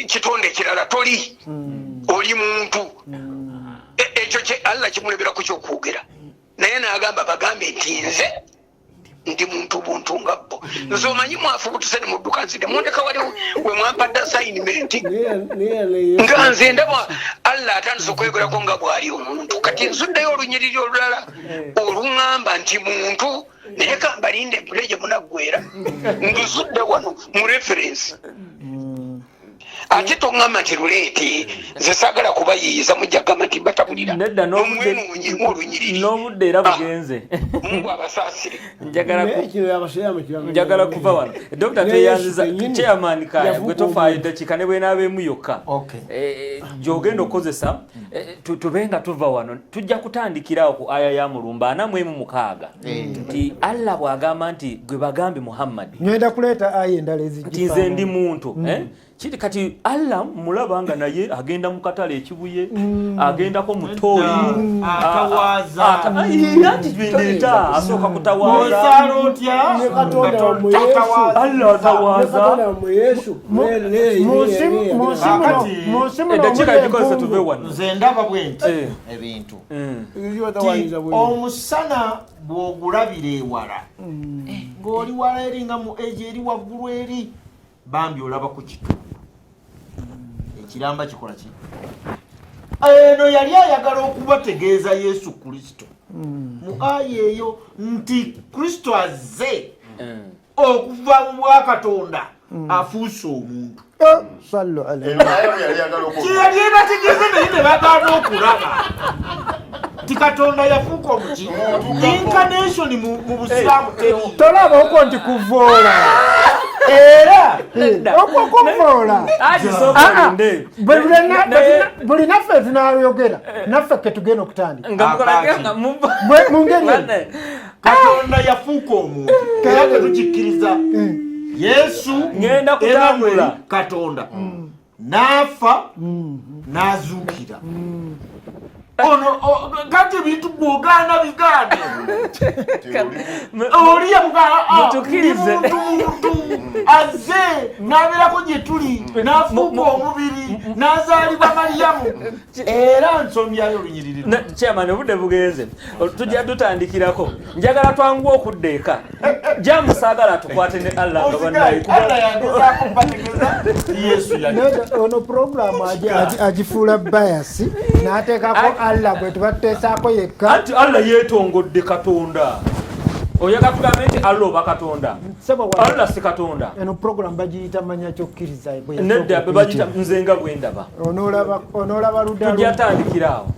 kitonde ekirala, toli, oli muntu. Ekyo kye Allah kimulebera ku kyokwogera, naye n'agamba bagambe nti nze ndi muntu buntu nga bo. Nze omanyi mwafu butuse ne mudduka, nzide mundeka wali we mwampadde assignment, nga nze ndaba Allah atandise okwegerako nga bw'ali omuntu. Kati nzuddeyo olunyiriri olulala oluŋŋamba nti muntu, naye kambalinde mpule gye munaggwera. Nduzudde wano mu reference, ate toŋŋamba nti luleete. Nze saagala kubayiiza, mujja kugamba nti mbatabulira. Nedda, mumwenoonyemu olunyiriri. N'obudde era bugenze. Mungu abasaasire. Njagala kuva wano. Dokita, tweyanziza. Chairman Kaya, gwe tofaayo, eddakiika ne bwenaabeemu yokka gy'ogenda okukozesa, tube nga tuva wano. Tujja kutandikirawo ku aya ya Mulumba 46, nti Allah bw'agamba nti gwe bagambe Muhammadi Ngenda kuleeta aya endala. Nti nze ndi muntu. Kiri kati Allah mulaba nga naye agenda mu katale ekibuye, agendako mu ttooyi. Atawaaza. Anti byendeeta, asooka kutawaaza. Osaala otya? Ne Katonda wammwe Yesu. Allah atawaaza. Ne Katonda wammwe Yesu. Mu nsi muno Eddakiika omuli gikozesa tuve empungu. wano. Nze ndaba bwe nti ebintu ti omusana bw'ogulabira ewala, ng'oli wala eri, nga mu egyo eri waggulu eri, bambi olaba ku kitundu ekiramba kikola ki. Eno yali ayagala okubategeeza Yesu Kristo mu aya eyo, nti Kristo azze okuva mu bwakatonda, afuuse omuntu. Sallu alayhi. Eno aya bwe yali ayagala okwogera. Kyeyali ebategeeza, naye ne bagaana okulaba nti Katonda yafuuka omuki. Incarnation mu busiraamu teri. Tolaba okwo nti kuvoola? Era Okwo kuvoola. Ati sooka olinde. Buli naffe tunayogera naffe ketugenda okutandika. Nga mukola Akaaki. nga Mu ngeri eyo. Bane. Katonda yafuuka omuntu, era tetukikkiriza. Yesu Ngenda kutambula. Emmanuel, Katonda n'afa n'azuukira. Ono kati ebintu bwogaana bigaane. Oli yamugaana Mutukirize. Ndi muntu muntu azze n'abeerako gye tuli, n'afuuka omubiri, n'azaalibwa Mariyamu. Era nsomyayo olunyiriri. Chairman, obudde bugenze, tujja tutandikirako. Njagala twanguwa okudda eka. Jamusaagala tukwate ne Allah nga bannaye. Allah yagezaako bategeeza Yesu yali Nedda, ono programu agifuula bias n'ateekako Allah gwe tuba tuteesaako yekka. Anti Allah yeetongodde Katonda. Oyagala tugambe nti Allah oba Katonda? Sebo wa- Allah si Katonda. Eno programu bagiyita manya kyokkiriza bwe Nedda, yasooka bwe bagiyita okuyitibwa. nze nga bwe ndaba. Onoolaba ludda Tujja tandikira awo.